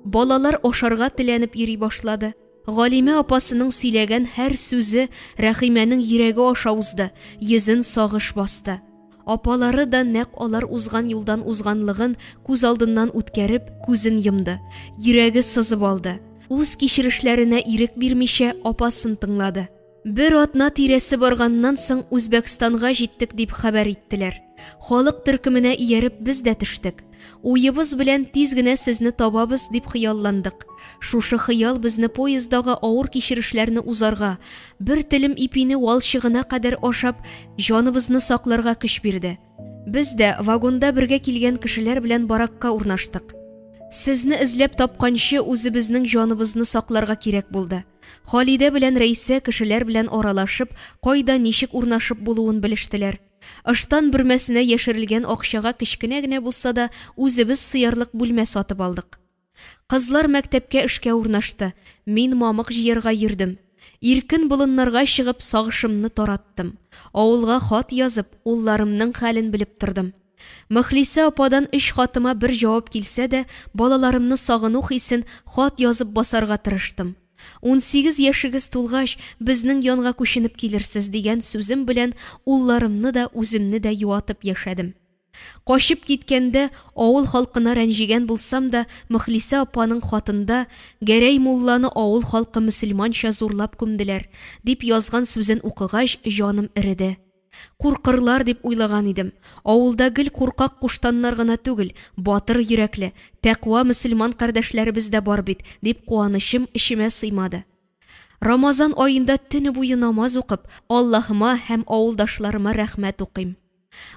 Балалар ашарга теләнеп йөри башлады. Галимә апасының сөйләгән һәр сүзе Рәхимәнең йөрәге аша узды, йөзен сагыш басты. Апалары да нәкъ алар узган юлдан узганлыгын күз алдыннан үткәреп, күзен йомды, йөрәге сызып алды. Үз кичерешләренә ирек бирмичә, апасын тыңлады. Бер атна тирәсе барганнан соң Үзбәкстанга җиттек дип хәбәр иттеләр. Халык төркеменә ияреп без дә төштек. Уебыз белән тиз генә сезне табабыз дип хыялландык. Шушы хыял безне поезддагы авыр кичерешләрне узарга, бер телем ипине валчыгына кадәр ашап, җаныбызны сакларга көч бирде. Без дә вагонда бергә килгән кешеләр белән баракка урнаштык. Сезне эзләп тапканчы үзебезнең җаныбызны сакларга кирәк булды. Халидә белән Рәйсә кешеләр белән аралашып, кайда ничек урнашып булуын белештеләр. Ыштан бөрмәсенә яшерелгән акчага кечкенә генә булса да үзебез сыярлык бүлмә сатып алдык. Кызлар мәктәпкә эшкә урнашты, мин мамык җыярга йөрдем. Иркен болыннарга чыгып сагышымны тараттым. Авылга хат язып, улларымның хәлен белеп тордым. Мөхлисә ападан өч хатыма бер җавап килсә дә, балаларымны сагыну хисен хат язып басарга тырыштым. 18 яшегез тулгач, безнең янга күченеп килерсез, дигән сүзем белән улларымны да, үземне дә юатып яшәдем. Качып киткәндә авыл халкына рәнҗегән булсам да, Мөхлисә апаның хатында Гәрәй мулланы авыл халкы мөселманча зурлап күмделәр, дип язган сүзен укыгач, җаным эреде. Куркырлар дип уйлаган идем. Авылда гел куркак куштаннар гына түгел, батыр йөрәкле, тәкъва мөселман кардәшләребез дә бар бит, дип куанычым эчемә сыймады. Рамазан аенда төне буе намаз укып, Аллаһыма һәм авылдашларыма рәхмәт укыйм.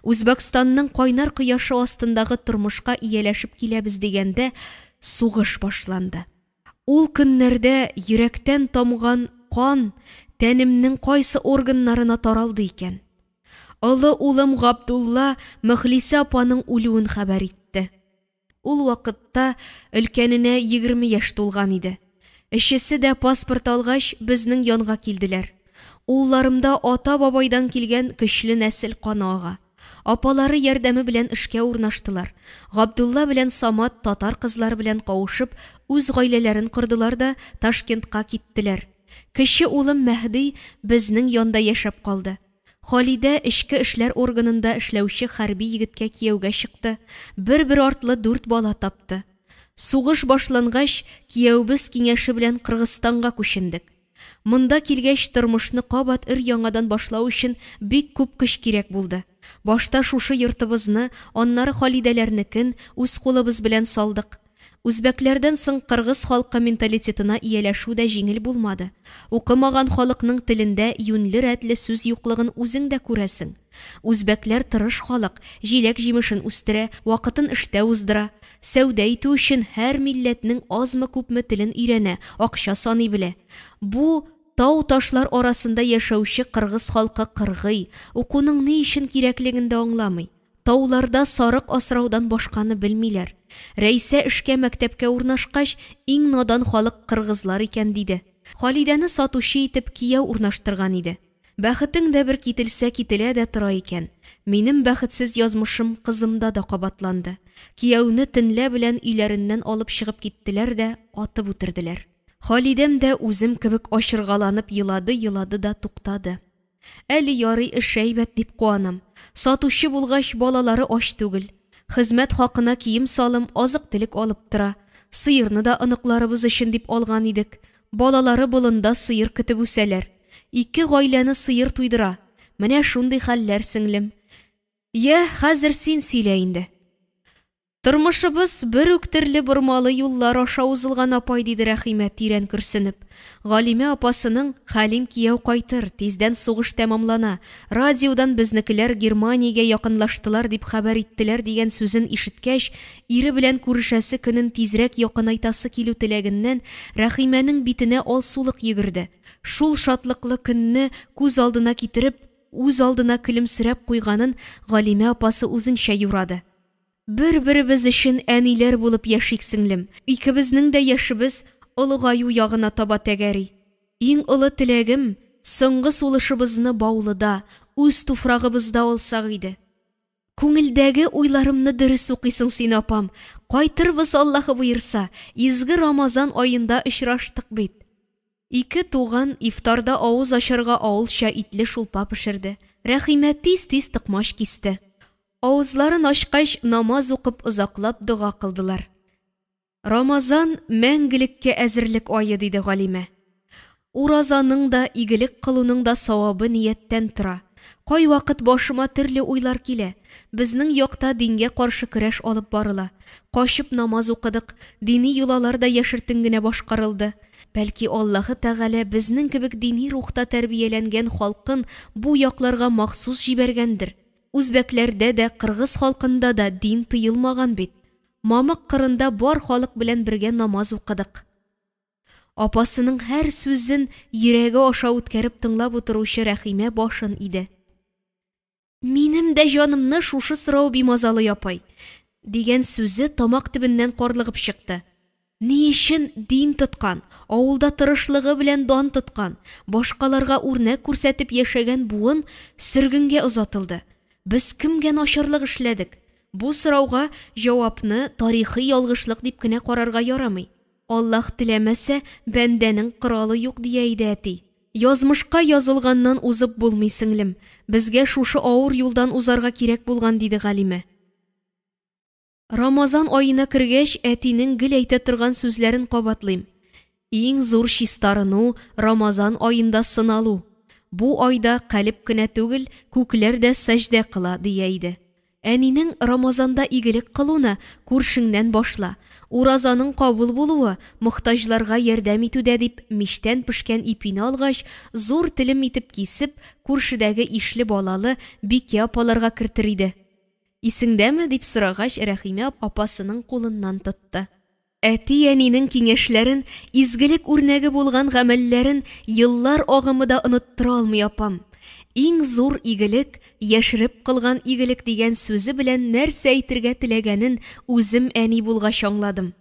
Үзбәкстанның кайнар кояшы астындагы тормышка ияләшеп киләбез дигәндә, сугыш башланды. Ул көннәрдә йөрәктән тамган кан тәнемнең кайсы органнарына таралды икән? Олы улым Габдулла Мөхлисә апаның үлүен хәбәр итте. Ул вакытта өлкәненә 20 яшь тулган иде. Өчесе дә паспорт алгач, безнең янга килделәр. Улларымда ата-бабайдан килгән көчле нәсел каны ага. Апалары ярдәме белән эшкә урнаштылар. Габдулла белән Самат татар кызлары белән кавышып, үз гаиләләрен кордылар да Ташкентка киттеләр. Кече улым Мәһди безнең янда яшәп калды. Халидә эчке эшләр органында эшләүче хәрби егеткә кияүгә чыкты, бер-бер артлы дүрт бала тапты. Сугыш башлангач, киявебез киңәше белән Кыргызстанга күчендек. Монда килгәч, тормышны кабат өр-яңадан башлау өчен бик күп көч кирәк булды. Башта шушы йортыбызны, аннары Халидәләрнекен үз кулыбыз белән салдык. Үзбәкләрдән соң кыргыз халкы менталитетына ияләшү дә җиңел булмады. Укымаган халыкның телендә юньле-рәтле сүз юклыгын үзең дә күрәсең. Үзбәкләр тырыш халык, җиләк-җимешен үстерә, вакытын эштә уздыра. Сәүдә итү өчен һәр милләтнең азмы-күпме телен өйрәнә, акча саный белә. Бу тау-ташлар арасында яшәүче кыргыз халкы кыргый, укуның ни өчен кирәклеген дә аңламый. Тауларда сарык асраудан башканы белмиләр. Рәйсә эшкә мәктәпкә урнашкач, иң надан халык кыргызлар икән, диде. Халидәне сатучы итеп кияү урнаштырган иде. Бәхетең дә бер кителсә кителә дә тора икән. Минем бәхетсез язмышым кызымда да кабатланды. Кияүне төнлә белән өйләреннән алып чыгып киттеләр дә атып үтерделәр. Халидәм дә үзем кебек ачыргаланып елады-елады да туктады. Әле ярый эше әйбәт дип куанам. Сатучы булгач, балалары ач түгел. Хезмәт хакына кием-салым, азык-төлек алып тора. Сыерны да оныкларыбыз өчен дип алган идек. Балалары болында сыер көтеп үсәләр. Ике гаиләне сыер туйдыра. Менә шундый хәлләр, сеңлем. Йә, хәзер син сөйлә инде. Тормышыбыз бер үк төрле бормалы юллар аша узылган, апай, диде Рәхимә, тирән көрсенеп. Галимә апасының, Хәлим кияү кайтыр, тиздән сугыш тәмамлана, радиодан безнекеләр Германиягә якынлаштылар дип хәбәр иттеләр дигән сүзен ишеткәч, ире белән күрешәсе көнен тизрәк якынайтасы килү теләгеннән Рәхимәнең битенә алсулык йөгерде. Шул шатлыклы көнне күз алдына китереп, үз алдына көлемсерәп куйганын Галимә апасы үзенчә юрады. Бер-беребез өчен әниләр булып яшик, сеңлем. Икебезнең дә яшебез олыгаю ягына таба тәгәри. Иң олы теләгем, соңгы сулышыбызны Баулыда, үз туфрагыбызда алсак иде. Күңелдәге уйларымны дөрес укыйсың син, апам. Кайтырбыз, Аллаһы боерса. Изге Рамазан аенда очраштык бит. Ике туган ифтарда авыз ачарга авылча итле шулпа пешерде. Рәхимә тиз-тиз токмач кисте. Авызларын ачкач, намаз укып, озаклап дога кылдылар. Рамазан, мәңгелеккә әзерлек ае, диде Галимә. Уразаның да, игелек кылуның да савабы нияттән тора. Кайвакыт башыма төрле уйлар килә. Безнең якта дингә каршы көрәш алып барыла. Качып намаз укыдык, дини йолалар да яшертен генә башкарылды. Бәлки Аллаһы Тәгалә безнең кебек дини рухта тәрбияләнгән халкын бу якларга махсус җибәргәндер? Үзбәкләрдә дә, кыргыз халкында да дин тыелмаган бит. Мамык кырында бар халык белән бергә намаз укыдык. Апасының һәр сүзен йөрәге аша үткәреп тыңлап утыручы Рәхимә башын иде. Минем дә җанымны шушы сорау бимазалый, апай, дигән сүзе тамак төбеннән карлыгып чыкты. Ни өчен дин тоткан, авылда тырышлыгы белән дан тоткан, башкаларга үрнәк күрсәтеп яшәгән буын сөргенгә озатылды? Без кемгә начарлык эшләдек? Бу сорауга җавапны тарихи ялгышлык дип кенә карарга ярамый. Аллаһ теләмәсә, бәндәнең коралы юк, дия иде әти. Язмышка язылганнан узып булмый, сеңлем. Безгә шушы авыр юлдан узарга кирәк булган, диде Галимә. Рамазан аена кергәч, әтинең гел әйтә торган сүзләрен кабатлыйм. Иң зур чистарыну, Рамазан аенда сыналу. Бу айда калеб кенә түгел, күкләр дә сәҗдә кыла, дия иде. Әнинең Рамазанда игелек кылуны күршеңнән башла, уразаның кабул булуы, мохтаҗларга ярдәм итүдә дип, мичтән пешкән ипине алгач, зур телем итеп кисеп, күршедәге ишле балалы Бикә апаларга кертер иде. Исеңдәме? дип сорагач, Рәхимә апасының кулыннан тотты. Әти-әнинең киңәшләрен, изгелек үрнәге булган гамәлләрен еллар агымы да оныттыра алмый апам. Иң зур игелек, яшереп кылган игелек дигән сүзе белән нәрсә әйтергә теләгәнен үзем әни булгач аңладым.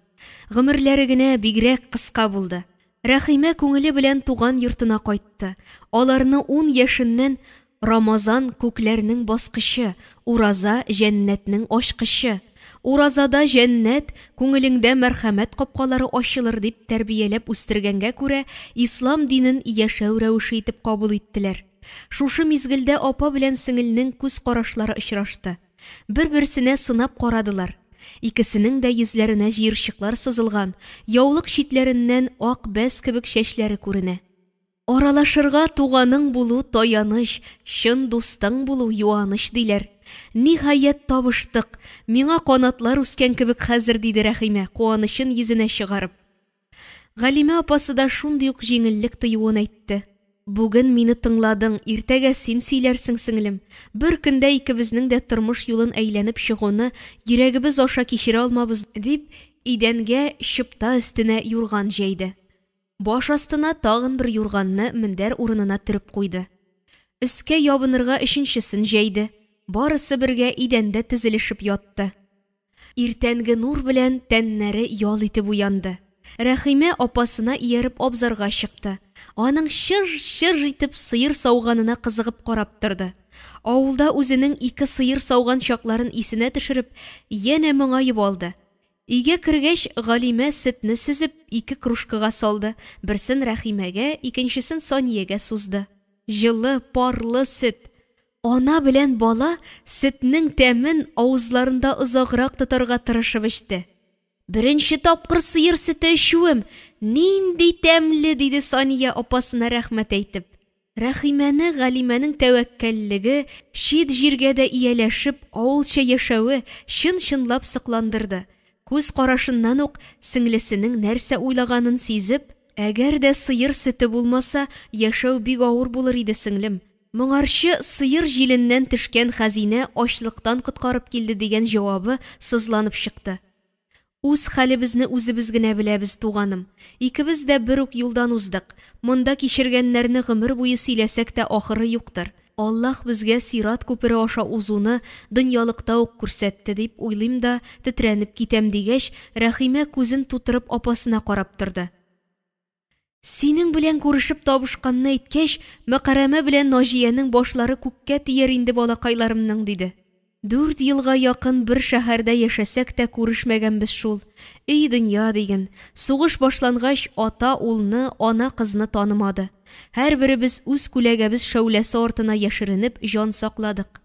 Гомерләре генә бигрәк кыска булды. Рәхимә күңеле белән туган йортына кайтты. Аларны ун яшеннән Рамазан, күкләрнең баскычы, ураза, җәннәтнең ачкычы. Уразада җәннәт, күңелеңдә мәрхәмәт капкалары ачылыр дип тәрбияләп үстергәнгә күрә, ислам динен яшәү рәвеше итеп кабул иттеләр. Шушы мизгелдә апа белән сеңелнең күз карашлары очрашты. Бер-берсенә сынап карадылар. Икесенең дә йөзләренә җыерчыклар сызылган, яулык читләреннән ак бәс кебек чәчләре күренә. Аралашырга туганың булу таяныч, чын дустың булу юаныч, диләр. Ниһаять, табыштык. Миңа канатлар үскән кебек хәзер, диде Рәхимә, куанычын йөзенә чыгарып. Галимә апасы да шундый ук җиңеллек тоюын әйтте. Бүген мине тыңладың, иртәгә син сөйләрсең, сеңлем. Бер көндә икебезнең дә тормыш юлын әйләнеп чыгуны йөрәгебез аша кичерә алмабыз, дип, идәнгә чыпта өстенә юрган җәйде. Баш астына тагын бер юрганны мендәр урынына төреп куйды. Өскә ябынырга өченчесен җәйде. Барысы бергә идәндә тезелешеп ятты. Иртәнге нур белән тәннәре ял итеп уянды. Рәхимә апасына ияреп абзарга чыкты. Аның чыж-чыж итеп сыер сауганына кызыгып карап торды. Авылда үзенең ике сыер сауган чакларын исенә төшереп, янә моңаеп алды. Өйгә кергәч, Галимә сөтне сөзеп, ике кружкага салды, берсен Рәхимәгә, икенчесен Саниягә сузды. Җылы, парлы сөт! Ана белән бала сөтнең тәмен авызларында озаграк тотарга тырышып эчте. Беренче тапкыр сыер сөте эчүем, нинди тәмле, диде Сания апасына рәхмәт әйтеп. Рәхимәне Галимәнең тәвәккәллеге, чит җиргә дә ияләшеп, авылча яшәве чын-чынлап сокландырды. Күз карашыннан ук сеңлесенең нәрсә уйлаганын сизеп, Әгәр дә сыер сөте булмаса, яшәү бик авыр булыр иде, сеңлем. Моңарчы сыер җиленнән төшкән хәзинә ачлыктан коткарып килде дигән җавабы сызланып чыкты. Үз хәлебезне үзебез генә беләбез, туганым. Икебез дә бер үк юлдан уздык. Монда кичергәннәрне гомер буе сөйләсәк тә ахыры юктыр. Аллаһ безгә сират күпере аша узуны дөньялыкта ук күрсәтте, дип уйлыйм да тетрәнеп китәм, дигәч, Рәхимә күзен тутырып апасына карап торды. Синең белән күрешеп табышканны әйткәч, Мөкәррәмә белән Наҗиянең башлары күккә тияр инде балакайларымның, диде. Дүрт елга якын бер шәһәрдә яшәсәк тә күрешмәгәнбез шул. Ий дөнья диген, сугыш башлангач, ата улны, ана кызны танымады. Һәрберебез үз күләгәбез шәүләсе артына яшеренеп җан сакладык.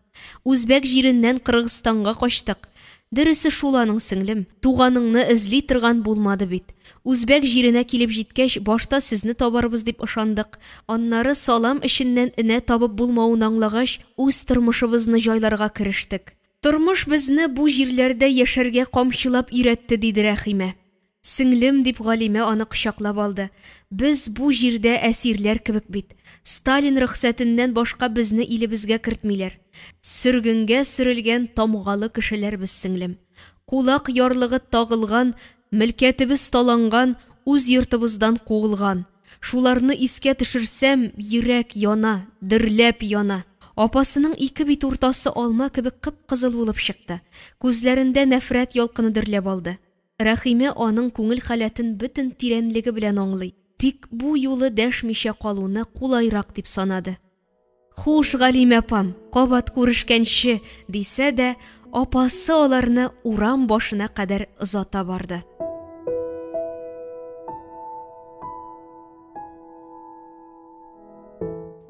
Үзбәк җиреннән Кыргызстанга качтык. Дөресе шул аның, сеңлем, туганыңны эзли торган булмады бит. Үзбәк җиренә килеп җиткәч, башта сезне табарбыз дип ышандык. Аннары салам эченнән энә табып булмавын аңлагач, үз тормышыбызны җайларга керештек. Тормыш безне бу җирләрдә яшәргә камчылап өйрәтте, диде Рәхимә. Сеңлем, дип Галимә аны кочаклап алды, без бу җирдә әсирләр кебек бит. Сталин рөхсәтеннән башка безне илебезгә кертмиләр. Сөргенгә сөрелгән тамгалы кешеләр без, сеңлем. Кулак ярлыгы тагылган, мөлкәтебез таланган, үз йортыбыздан куылган. Шуларны искә төшерсәм, йөрәк яна, дөрләп яна. Апасының ике бит уртасы алма кебек кып-кызыл булып чыкты. Күзләрендә нәфрәт ялкыны дөрләп алды. Рәхимә аның күңел халәтен бөтен тирәнлеге белән аңлый, тик бу юлы дәшмичә калуны кулайрак дип санады. Хуш, Галимә апам, кабат күрешкәнче, дисә дә, апасы аларны урам башына кадәр озата барды.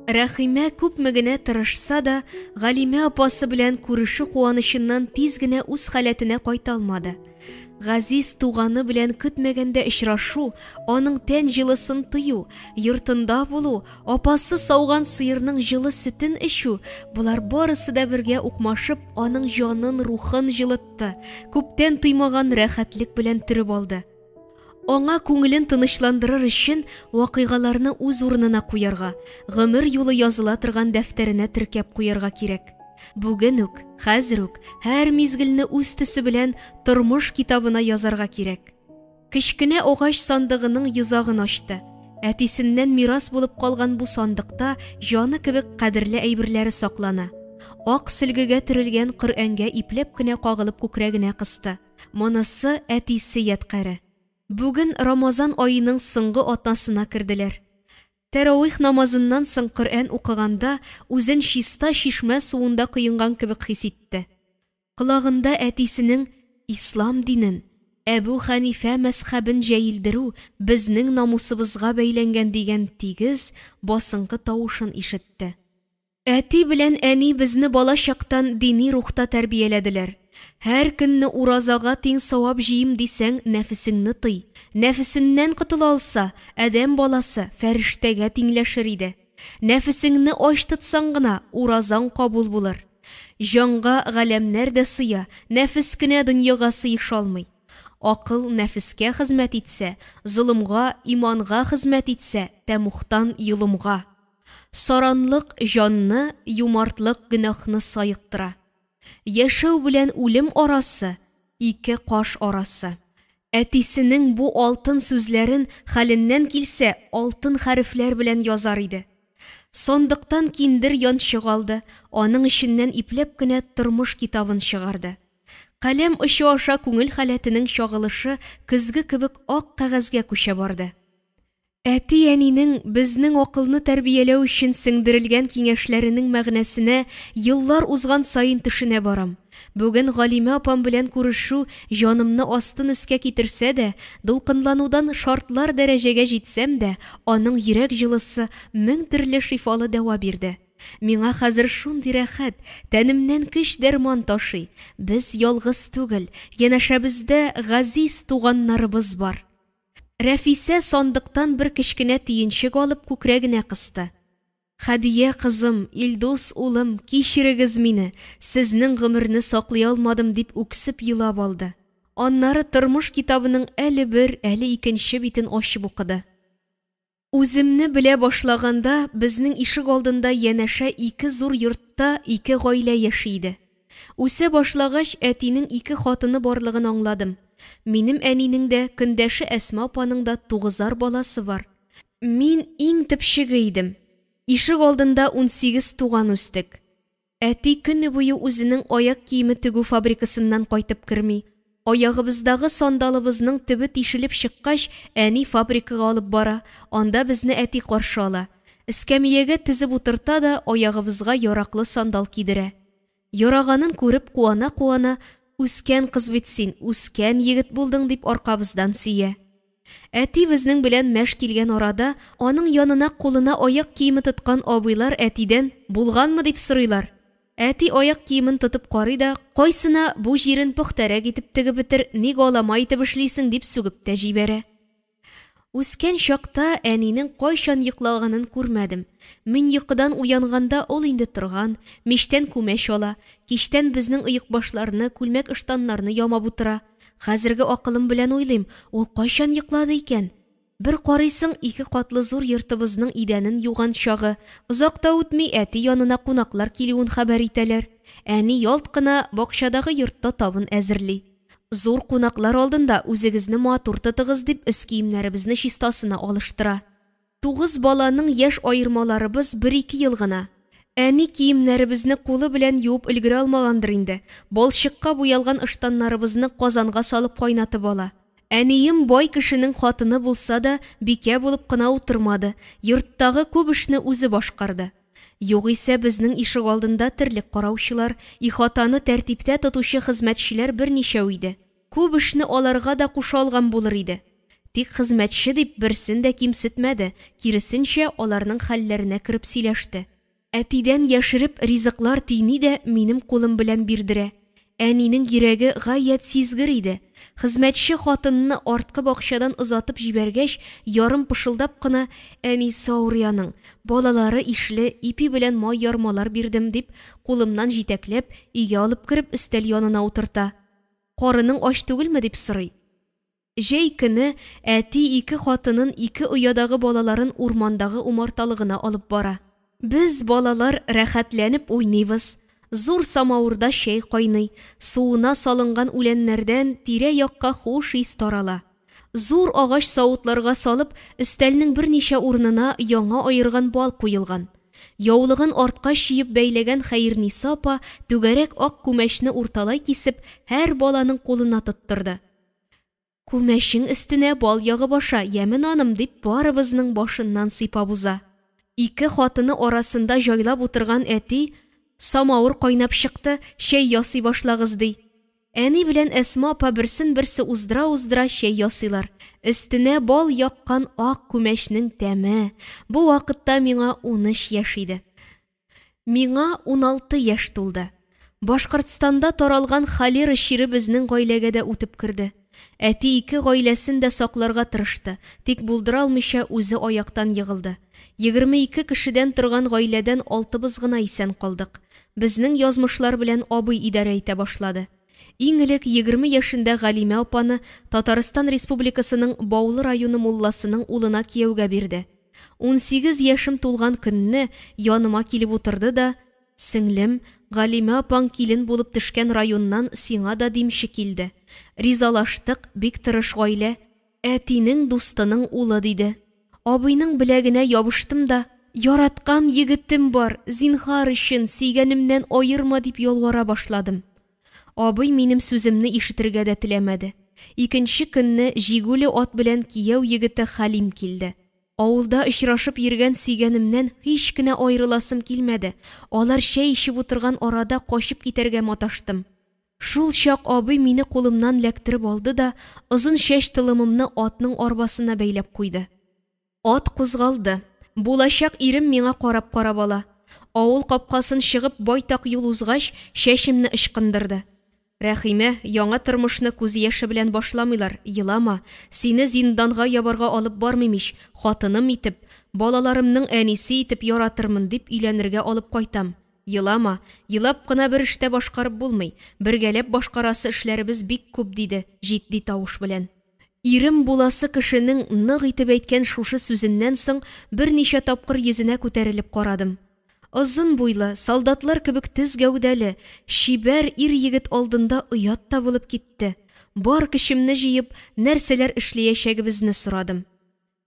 Рәхимә күпме генә тырышса да, Галимә апасы белән күрешү куанычыннан тиз генә үз халәтенә кайта алмады. Газиз туганы белән көтмәгәндә очрашу, аның тән җылысын тою, йортында булу, апасы сауган сыерның җылы сөтен эчү, болар барысы да бергә укмашып, аның җанын, рухын җылытты, күптән тоймаган рәхәтлек белән төреп алды. Аңа күңелен тынычландырыр өчен вакыйгаларны үз урынына куярга, гомер юлы языла торган дәфтәренә теркәп куярга кирәк. Бүген үк, хәзер үк, һәр мизгелне үз төсе белән тормыш китабына язарга кирәк. Кечкенә агач сандыгының йозагын ачты. Әтисеннән мирас булып калган бу сандыкта җаны кебек кадерле әйберләре саклана. Ак сөлгегә төрелгән Коръәнгә ипләп кенә кагылып күкрәгенә кысты. Монысы әтисе ядкаре. Бүген Рамазан аеның соңгы атнасына керделәр. Тәравих намазыннан соң Коръән укыганда үзен чиста чишмә суында коенган кебек хис итте. Колагында әтисенең Ислам динен, Әбү Хәнифә мәзхәбен җәелдерү безнең намусыбызга бәйләнгән дигән тигез, басынкы тавышын ишетте. Әти белән әни безне бала чактан дини рухта тәрбияләделәр. Һәр көнне уразага тиң савап җыйыйм дисәң, нәфесеңне тый. Нәфесеннән котыла алса, адәм баласы фәрештәгә тиңләшер иде. Нәфесеңне ач тотсаң гына, уразаң кабул булыр. Җанга галәмнәр дә сыя, нәфес кенә дөньяга сыеша алмый. Акыл нәфескә хезмәт итсә, золымга, иманга хезмәт итсә, тәмугтан йолымга. Саранлык җанны, юмартлык гөнаһны саектыра. Яшәү белән үлем арасы, ике каш арасы. Әтисенең бу алтын сүзләрен хәленнән килсә, алтын хәрефләр белән язар иде. Сандыктан киндер янчык алды, аның эченнән ипләп кенә тормыш китабын чыгарды. Каләм очы аша күңел халәтенең чагылышы көзге кебек ак кәгазьгә күчә барды. Әти-әнинең безнең акылны тәрбияләү өчен сеңдерелгән киңәшләренең мәгънәсенә еллар узган саен төшенә барам. Бүген Галимә апам белән күрешү җанымны астын-өскә китерсә дә, дулкынланудан шартлар дәрәҗәгә җитсәм дә, аның йөрәк җылысы мең төрле шифалы дәва бирде. Миңа хәзер шундый рәхәт, тәнемнән көч-дәрман ташый. Без ялгыз түгел, янәшәбездә газиз туганнарыбыз бар. Рәфисә сандыктан бер кечкенә төенчек алып күкрәгенә кысты. Хәдия кызым, Илдус улым, кичерегез мине, сезнең гомерне саклый алмадым, дип үксеп елап алды. Аннары тормыш китабының әле бер, әле икенче битен ачып укыды. Үземне белә башлаганда, безнең ишек алдында янәшә ике зур йортта ике гаилә яши иде. Үсә башлагач, әтинең ике хатыны барлыгын аңладым. Минем әнинең дә, көндәше Әсма апаның да тугызар баласы бар. Мин иң төпчеге идем. Ишек алдында 18 туган үстек. Әти көне буе үзенең аяк киеме тегү фабрикасыннан кайтып керми. Аягыбыздагы сандалыбызның төбе тишелеп чыккач, әни фабрикага алып бара, анда безне әти каршы ала. Эскәмиягә тезеп утырта да аягыбызга яраклы сандал кидерә. Яраганын күреп куана-куана, Үскән кыз бит син, үскән егет булдың, дип аркабыздан сөя. Әти безнең белән мәш килгән арада, аның янына кулына аяк киеме тоткан абыйлар әтидән, Булганмы? дип сорыйлар. Әти аяк киемен тотып карый да, Кайсына бу җирен пөхтәрәк итеп тегеп бетер, ник алама итеп эшлисең, дип сүгеп тә җибәрә. Үскән чакта әнинең кайчан йоклаганын күрмәдем. Мин йокыдан уянганда ул инде торган, мичтән күмәч ала, кичтән безнең оекбашларны, күлмәк-ыштаннарны ямап утыра. Хәзерге акылым белән уйлыйм, ул кайчан йоклады икән? Бер карыйсың, ике катлы зур йортыбызның идәнен юган чагы. Озак та үтми, әти янына кунаклар килүен хәбәр итәләр. Әни ялт кына бакчадагы йортта табын әзерли. Зур кунаклар алдында үзегезне матур тотыгыз, дип өс киемнәребезне чистасына алыштыра. Тугыз баланың яшь аермаларыбыз бер-ике ел гына. Әни киемнәребезне кулы белән юып өлгерә алмагандыр инде, балчыкка буялган ыштаннарыбызны казанга салып кайнатып ала. Әнием бай кешенең хатыны булса да, бикә булып кына утырмады, йорттагы күп эшне үзе башкарды. Югыйсә безнең ишегалдында терлек караучылар, ихатаны тәртиптә тотучы хезмәтчеләр берничәү иде. Күп эшне аларга да куша алган булыр иде. Тик хезмәтче дип берсен дә кимсетмәде, киресенчә, аларның хәлләренә кереп сөйләште. Әтидән яшереп ризыклар төйни дә минем кулым белән бирдерә. Әнинең йөрәге гаять сизгер иде. Хезмәтче хатынны арткы бакчадан озатып җибәргәч, ярым пышылдап кына, Әнисе авырый аның, балалары ишле, ипи белән май-ярмалар бирдем, дип, кулымнан җитәкләп, өйгә алып кереп, өстәл янына утырта. Карының ач түгелме, дип сорый. Җәй көне әти ике хатынын, ике оядагы балаларын урмандагы умарталыгына алып бара. Без, балалар, рәхәтләнеп уйныйбыз. Зур самавырда чәй кайный, суына салынган үләннәрдән тирә-якка хуш ис тарала. Зур агач савытларга салып, өстәлнең берничә урынына яңа аерган бал куелган. Яулыгын артка чөеп бәйләгән Хәерниса апа түгәрәк ак күмәчне урталай кисеп, һәр баланың кулына тоттырды. Күмәчең өстенә бал ягып аша, яме, наным, дип барыбызның башыннан сыйпап уза. Ике хатыны арасында җайлап утырган әти, Самавыр кайнап чыкты, чәй ясый башлагыз, ди. Әни белән Әсма апа берсен-берсе уздыра-уздыра чәй ясыйлар. Өстенә бал яккан ак күмәчнең тәме! Бу вакытта миңа 13 яшь иде. Миңа 16 яшь тулды. Башкортстанда таралган холера чире безнең гаиләгә дә үтеп керде. Әти ике гаиләсен дә сакларга тырышты, тик булдыра алмыйча үзе аяктан егылды. 22 кешедән торган гаиләдән алтыбыз гына исән калдык. Безнең язмышлар белән абый идарә итә башлады. Иң элек 20 яшендә Галимә апаны Татарстан Республикасының Баулы районы мулласының улына кияүгә бирде. 18 яшем тулган көнне яныма килеп утырды да, Сеңлем, Галимә апаң килен булып төшкән районнан сиңа да димче килде. Ризалаштык, бик тырыш гаилә. Әтинең дустының улы, диде. Абыйның беләгенә ябыштым да, Яраткан егетем бар, зинһар өчен, сөйгәнемнән аерма, дип ялвара башладым. Абый минем сүземне ишетергә дә теләмәде. Икенче көнне җигүле ат белән кияү егете Хәлим килде. Авылда очрашып йөргән сөйгәнемнән һич кенә аерыласым килмәде, алар чәй эчеп утырган арада качып китәргә маташтым. Шул чак абый мине кулымнан ләктереп алды да озын чәч толымымны атның арбасына бәйләп куйды. Ат кузгалды. Булачак ирем миңа карап-карап ала. Авыл капкасын чыгып байтак юл узгач, чәчемне ычкындырды. Рәхимә, яңа тормышны күз яше белән башламыйлар, елама, сине зинданга ябарга алып бармыйм ич, хатыным итеп, балаларымның әнисе итеп яратырмын, дип өйләнергә алып кайтам. Елама, елап кына бер эш тә башкарып булмый, бергәләп башкарасы эшләребез бик күп, диде җитди тавыш белән. Ирем буласы кешенең нык итеп әйткән шушы сүзеннән соң берничә тапкыр йөзенә күтәрелеп карадым. Озын буйлы, солдатлар кебек төз гәүдәле, чибәр ир-егет алдында оят та булып китте. Бар көчемне җыеп, нәрсәләр эшләячәгебезне сорадым.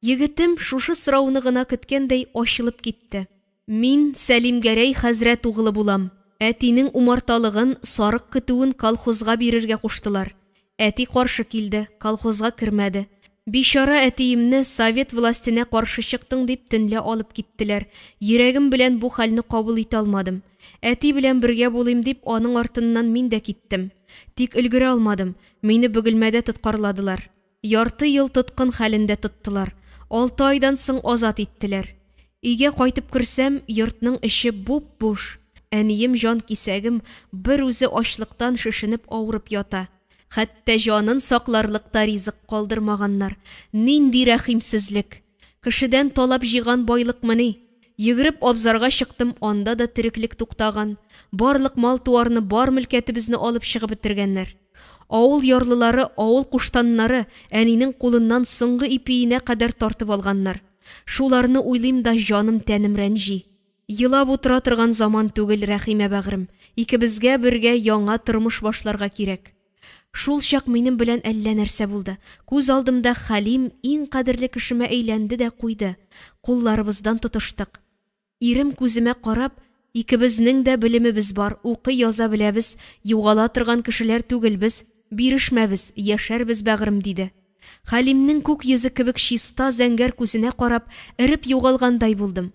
Егетем, шушы сорауны гына көткәндәй, ачылып китте. Мин Сәлимгәрәй хәзрәт угылы булам. Әтинең умарталыгын, сарык көтүен колхозга бирергә куштылар. Әти каршы килде, колхозга кермәде. Бичара әтиемне совет властенә каршы чыктың дип төнлә алып киттеләр. Йөрәгем белән бу хәлне кабул итә алмадым. Әти белән бергә булыйм дип, аның артыннан мин дә киттем. Тик өлгерә алмадым, мине Бөгелмәдә тоткарладылар. Ярты ел тоткын хәлендә тоттылар. Алты айдан соң азат иттеләр. Өйгә кайтып керсәм, йортның эче буп-буш. Әнием җанкисәгем бер үзе ачлыктан шешенеп авырып ята. Хәтта җанын сакларлык та ризык калдырмаганнар. Нинди рәхимсезлек! Кешедән талап җыйган байлыкмыни? Йөгереп абзарга чыктым, анда да тереклек туктаган. Барлык мал-туарны, бар мөлкәтебезне алып чыгып бетергәннәр. Авыл ярлылары, авыл куштаннары әнинең кулыннан соңгы ипиенә кадәр тартып алганнар. Шуларны уйлыйм да җаным-тәнем рәнҗи. Елап утыра торган заман түгел, Рәхимә бәгърем, икебезгә бергә яңа тормыш башларга кирәк. Шул чак минем белән әллә нәрсә булды. Күз алдымда Хәлим иң кадерле кешемә әйләнде дә куйды. Кулларыбыздан тотыштык. Ирем күземә карап, Икебезнең дә белемебез бар, укый-яза беләбез, югала торган кешеләр түгелбез, бирешмәбез, яшәрбез, бәгърем, диде. Хәлимнең күк йөзе кебек чиста зәңгәр күзенә карап, эреп югалгандай булдым.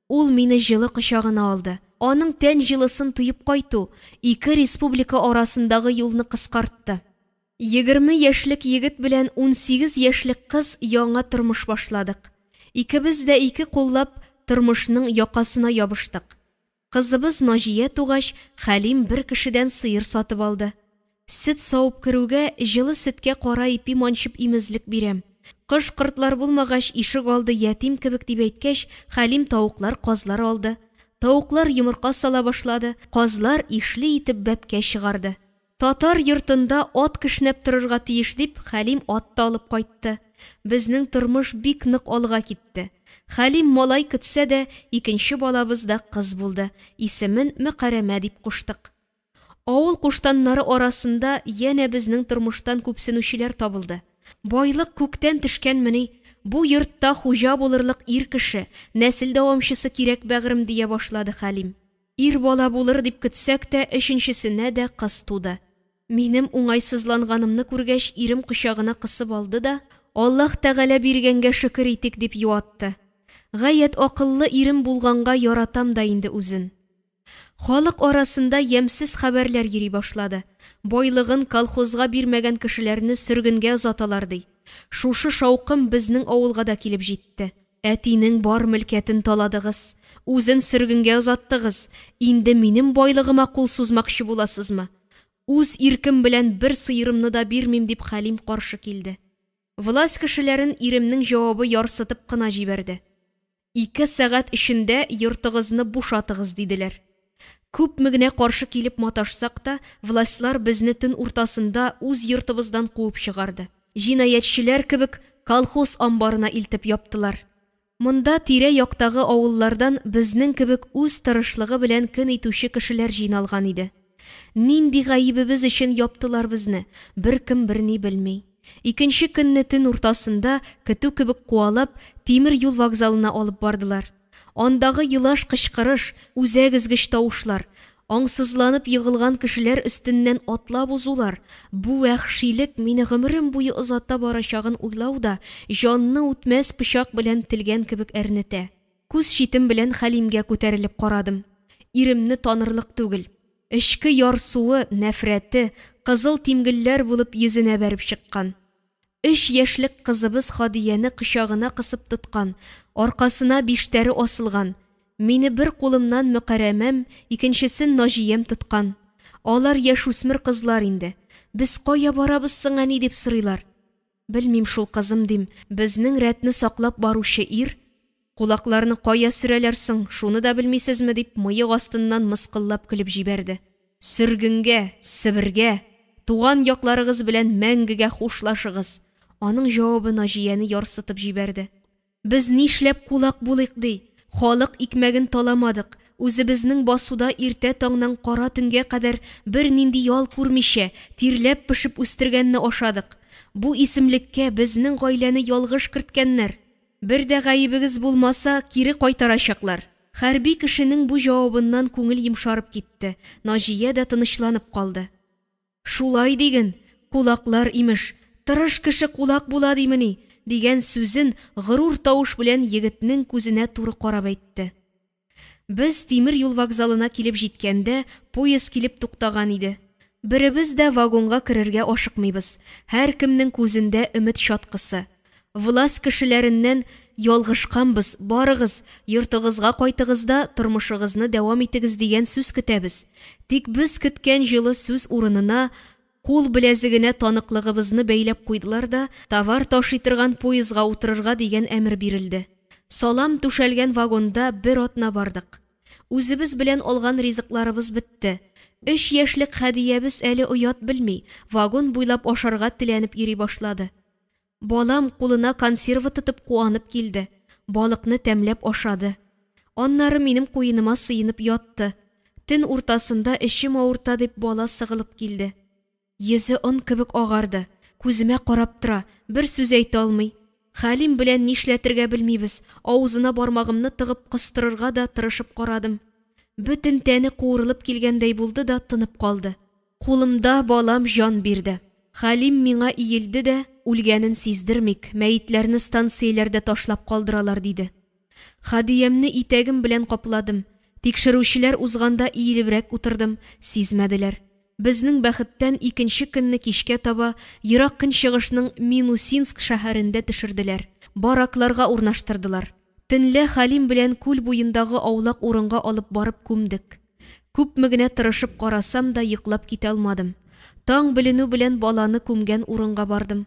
Ул мине җылы кочагына алды. Аның тән җылысын тоеп кайту ике республика арасындагы юлны кыскартты. 20 яшьлек егет белән 18 яшьлек кыз яңа тормыш башладык. Икебез дә ике куллап тормышның якасына ябыштык. Кызыбыз Наҗия тугач, Хәлим бер кешедән сыер сатып алды. Сөт савып керүгә, җылы сөткә кара ипи манчып имезлек бирәм. Кош-кортлар булмагач, ишек алды ятим кебек дип әйткәч, Хәлим тавыклар, казлар алды. Тавыклар йомырка сала башлады, казлар ишле итеп бәбкә чыгарды. Татар йортында ат кешнәп торырга тиеш дип, Хәлим ат та алып кайтты. Безнең тормыш бик нык алга китте. Хәлим малай көтсә дә, икенче балабыз да кыз булды, исемен Мөкәрәмә дип куштык. Авыл куштаннары арасында янә безнең тормыштан күпсенүчеләр табылды. Байлык күктән төшкәнмени? Бу йортта хуҗа булырлык ир кеше, нәсел дәвамчысы кирәк, бәгърем, дия башлады Хәлим. Ир бала булыр дип көтсәк тә, өченчесенә дә кыз туды. Минем уңайсызланганымны күргәч, ирем кочагына кысып алды да, Аллаһ Тәгалә биргәнгә шөкер итик, дип юатты. Гаять акыллы ирем булганга яратам да инде үзен. Халык арасында ямьсез хәбәрләр йөри башлады. Байлыгын колхозга бирмәгән кешеләрне сөргенгә озаталар, ди. Шушы шаукым безнең авылга да килеп җитте. Әтинең бар мөлкәтен таладыгыз, үзен сөргенгә озаттыгыз, инде минем байлыгыма кул сузмакчы буласызмы? Үз иркем белән бер сыерымны да бирмим, дип Хәлим каршы килде. Власть кешеләрен иремнең җавабы ярсытып кына җибәрде. Ике сәгать эчендә йортыгызны бушатыгыз, диделәр. Күпме генә каршы килеп маташсак та, властьлар безне төн уртасында үз йортыбыздан куып чыгарды. Җинаятьчеләр кебек колхоз амбарына илтеп яптылар. Монда тирә-яктагы авыллардан безнең кебек үз тырышлыгы белән көн итүче кешеләр җыйналган иде. Нинди гаебебез өчен яптылар безне, беркем берни белми. Икенче көнне төн уртасында, көтү кебек куалап, тимер юл вокзалына алып бардылар. Андагы елаш-кычкырыш, үзәк өзгеч тавышлар. Аңсызланып егылган кешеләр өстеннән атлап узулар, бу вәхшилек мине гомерем буе озата барачагын уйлау да җанны үтмәс пычак белән телгән кебек әрнетә. Күз читем белән Хәлимгә күтәрелеп карадым. Иремне танырлык түгел. Эчке ярсуы, нәфрәте, кызыл тимгелләр булып йөзенә бәреп чыккан. Өч яшьлек кызыбыз Хадияне кочагына кысып тоткан, аркасына биштәре асылган. Мине бер кулымнан Мөкәрәмәм, икенчесен Наҗиям тоткан. Алар яшүсмер кызлар инде. Без кая барабыз соң, әни, дип сорыйлар. Белмим шул, кызым, дим, безнең рәтне саклап баручы ир, Кулакларны кая сөрәләр соң, шуны да белмисезме, дип мыек астыннан мыскыллап көлеп җибәрде. Сөргенгә, Себергә! Туган якларыгыз белән мәңгегә хушлашыгыз! Аның җавабы Наҗияне ярсытып җибәрде. Без нишләп кулак булыйк ди? Халык икмәген таламадык, үзебезнең басуда иртә таңнан кара төнгә кадәр бернинди ял күрмичә, тирләп-пешеп үстергәнне ашадык. Бу исемлеккә безнең гаиләне ялгыш керткәннәр. Бер дә гаебегез булмаса, кире кайтарачаклар. Хәрби кешенең бу җавабыннан күңел йомшарып китте, Наҗия дә тынычланып калды. Шулай диген, кулаклар, имеш, тырыш кеше кулак була димени, дигән сүзен горур тавыш белән егетнең күзенә туры карап әйтте. Без тимер юл вокзалына килеп җиткәндә, поезд килеп туктаган иде. Беребез дә вагонга керергә ашыкмыйбыз, һәркемнең күзендә өмет чаткысы. Власть кешеләреннән, Ялгышканбыз, барыгыз, йортыгызга кайтыгыз да тормышыгызны дәвам итегез дигән сүз көтәбез. Тик без көткән җылы сүз урынына кул беләзегенә таныклыгыбызны бәйләп куйдылар да, товар ташый торган поездга утырырга дигән әмер бирелде. Салам түшәлгән вагонда бер атна бардык. Үзебез белән алган ризыкларыбыз бетте. Өч яшьлек Хәдиябез әле оят белми, вагон буйлап ашарга теләнеп йөри башлады. Балам кулына консерва тотып куанып килде, балыкны тәмләп ашады. Аннары минем куеныма сыенып ятты. Төн уртасында эчем авырта дип бала сыгылып килде. Йөзе он кебек агарды, күземә карап тора, бер сүз әйтә алмый. Хәлим белән нишләтергә белмибез, авызына бармагымны тыгып костырырга да тырышып карадым. Бөтен тәне куырылып килгәндәй булды да тынып калды. Кулымда балам җан бирде. Хәлим миңа иелде дә, үлгәнен сиздермик, мәетләрне станцияләрдә ташлап калдыралар, диде. Хадиямне итәгем белән капладым. Тикшерүчеләр узганда иелебрәк утырдым, сизмәделәр. Безнең бәхеттән икенче көнне кичкә таба Ерак Көнчыгышның Минусинск шәһәрендә төшерделәр, баракларга урнаштырдылар. Төнлә Хәлим белән күл буендагы аулак урынга алып барып күмдек. Күпме генә тырышып карасам да йоклап китә алмадым. Таң беленү белән баланы күмгән урынга бардым.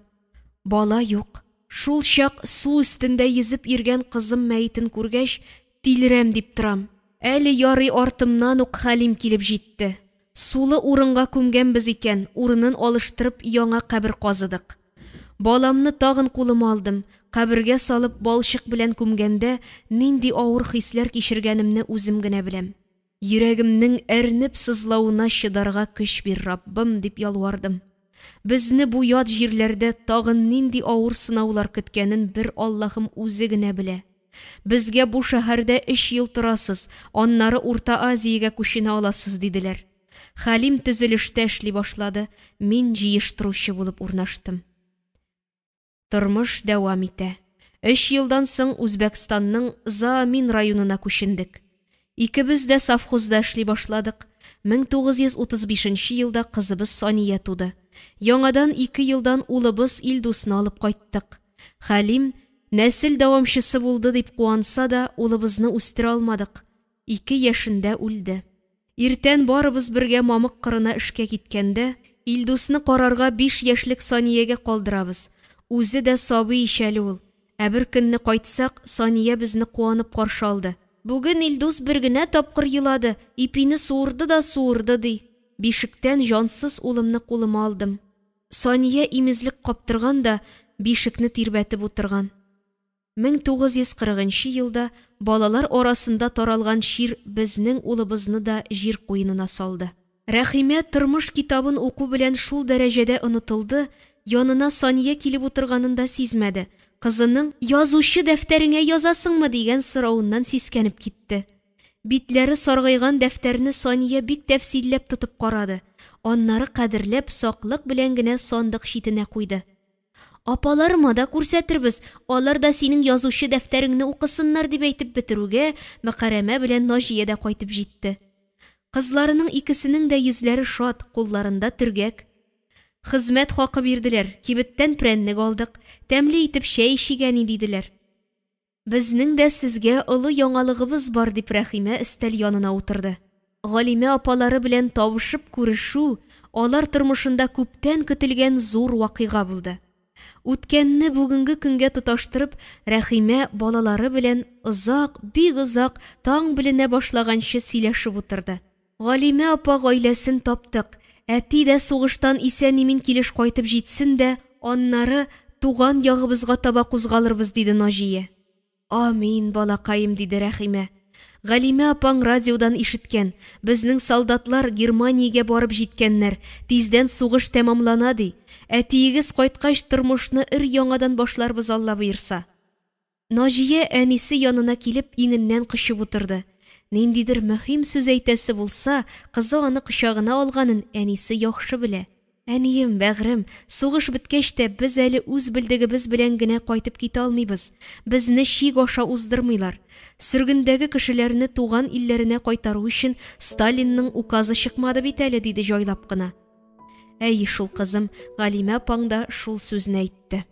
Бала юк. Шул чак су өстендә йөзеп йөргән кызым мәетен күргәч, тилерәм дип торам. Әле ярый артымнан ук Хәлим килеп җитте. Сулы урынга күмгәнбез икән, урынын алыштырып яңа кабер казыдык. Баламны тагын кулыма алдым, кабергә салып балчык белән күмгәндә нинди авыр хисләр кичергәнемне үзем генә беләм. Йөрәгемнең әрнеп сызлавына чыдарга көч бир, Раббым, дип ялвардым. Безне бу ят җирләрдә тагын нинди авыр сынаулар көткәнен бер Аллаһым үзе генә белә. Безгә бу шәһәрдә өч ел торасыз, аннары Урта Азиягә күченә аласыз, диделәр. Хәлим төзелештә эшли башлады, мин җыештыручы булып урнаштым. Тормыш дәвам итә. Өч елдан соң Үзбәкстанның Заамин районына күчендек. Икебез дә совхозда эшли башладык. 1935 нче елда кызыбыз Сания туды. Яңадан ике елдан улыбыз Илдусны алып кайттык. Хәлим, нәсел дәвамчысы булды дип куанса да, улыбызны үстерә алмадык. Ике яшендә үлде. Иртән барыбыз бергә мамык кырына эшкә киткәндә, Илдусны карарга биш яшьлек Саниягә калдырабыз. Үзе дә сабый ич әле ул. Ә бер көнне кайтсак, Сания безне куанып каршы алды. Бүген Илдус бер генә тапкыр елады, ипине суырды да суырды, ди. Бишектән җансыз улымны кулыма алдым. Сания имезлек каптырган да, бишекне тирбәтеп утырган. 1940 нчы елда балалар арасында таралган чир безнең улыбызны да җир куенына салды. Рәхимә тормыш китабын уку белән шул дәрәҗәдә онытылды, янына Сания килеп утырганын да сизмәде, кызының, Язучы дәфтәреңә язасыңмы? дигән соравыннан сискәнеп китте. Битләре саргайган дәфтәрне Сания бик тәфсилләп тотып карады, аннары кадерләп, саклык белән генә сандык читенә куйды. Апаларыма да күрсәтербез, алар да синең язучы дәфтәреңне укысыннар, дип әйтеп бетерүгә, Мөкәррәмә белән Наҗия дә кайтып җитте. Кызларының икесенең дә йөзләре шат, кулларында төргәк. Хезмәт хакы бирделәр, кибеттән прәннек алдык, тәмле итеп чәй эчик, әни, диделәр. Безнең дә сезгә олы яңалыгыбыз бар, дип Рәхимә өстәл янына утырды. Галимә апалары белән табышып күрешү алар тормышында күптән көтелгән зур вакыйга булды. Үткәнне бүгенге көнгә тоташтырып, Рәхимә балалары белән озак, бик озак, таң беленә башлаганчы сөйләшеп утырды. Галимә апа гаиләсен таптык, әти дә сугыштан исән-имин килеш кайтып җитсен дә, аннары туган ягыбызга таба кузгалырбыз, диде Наҗия. Амин, балакаем, диде Рәхимә. Галимә апаң радиодан ишеткән, безнең солдатлар Германиягә барып җиткәннәр, тиздән сугыш тәмамлана, ди. Әтиегез кайткач, тормышны өр-яңадан башларбыз, Алла боерса. Наҗия әнисе янына килеп иңеннән кочып утырды. Ниндидер мөһим сүз әйтәсе булса, кызы аны кочагына алганын әнисе яхшы белә. Әнием, бәгърем, сугыш беткәч тә без әле үз белдегебез белән генә кайтып китә алмыйбыз. Безне чик аша уздырмыйлар. Сөргендәге кешеләрне туган илләренә кайтару өчен Сталинның указы чыкмады бит әле, диде җайлап кына. Әйе шул, кызым, Галимә апаң да шул сүзне әйтте.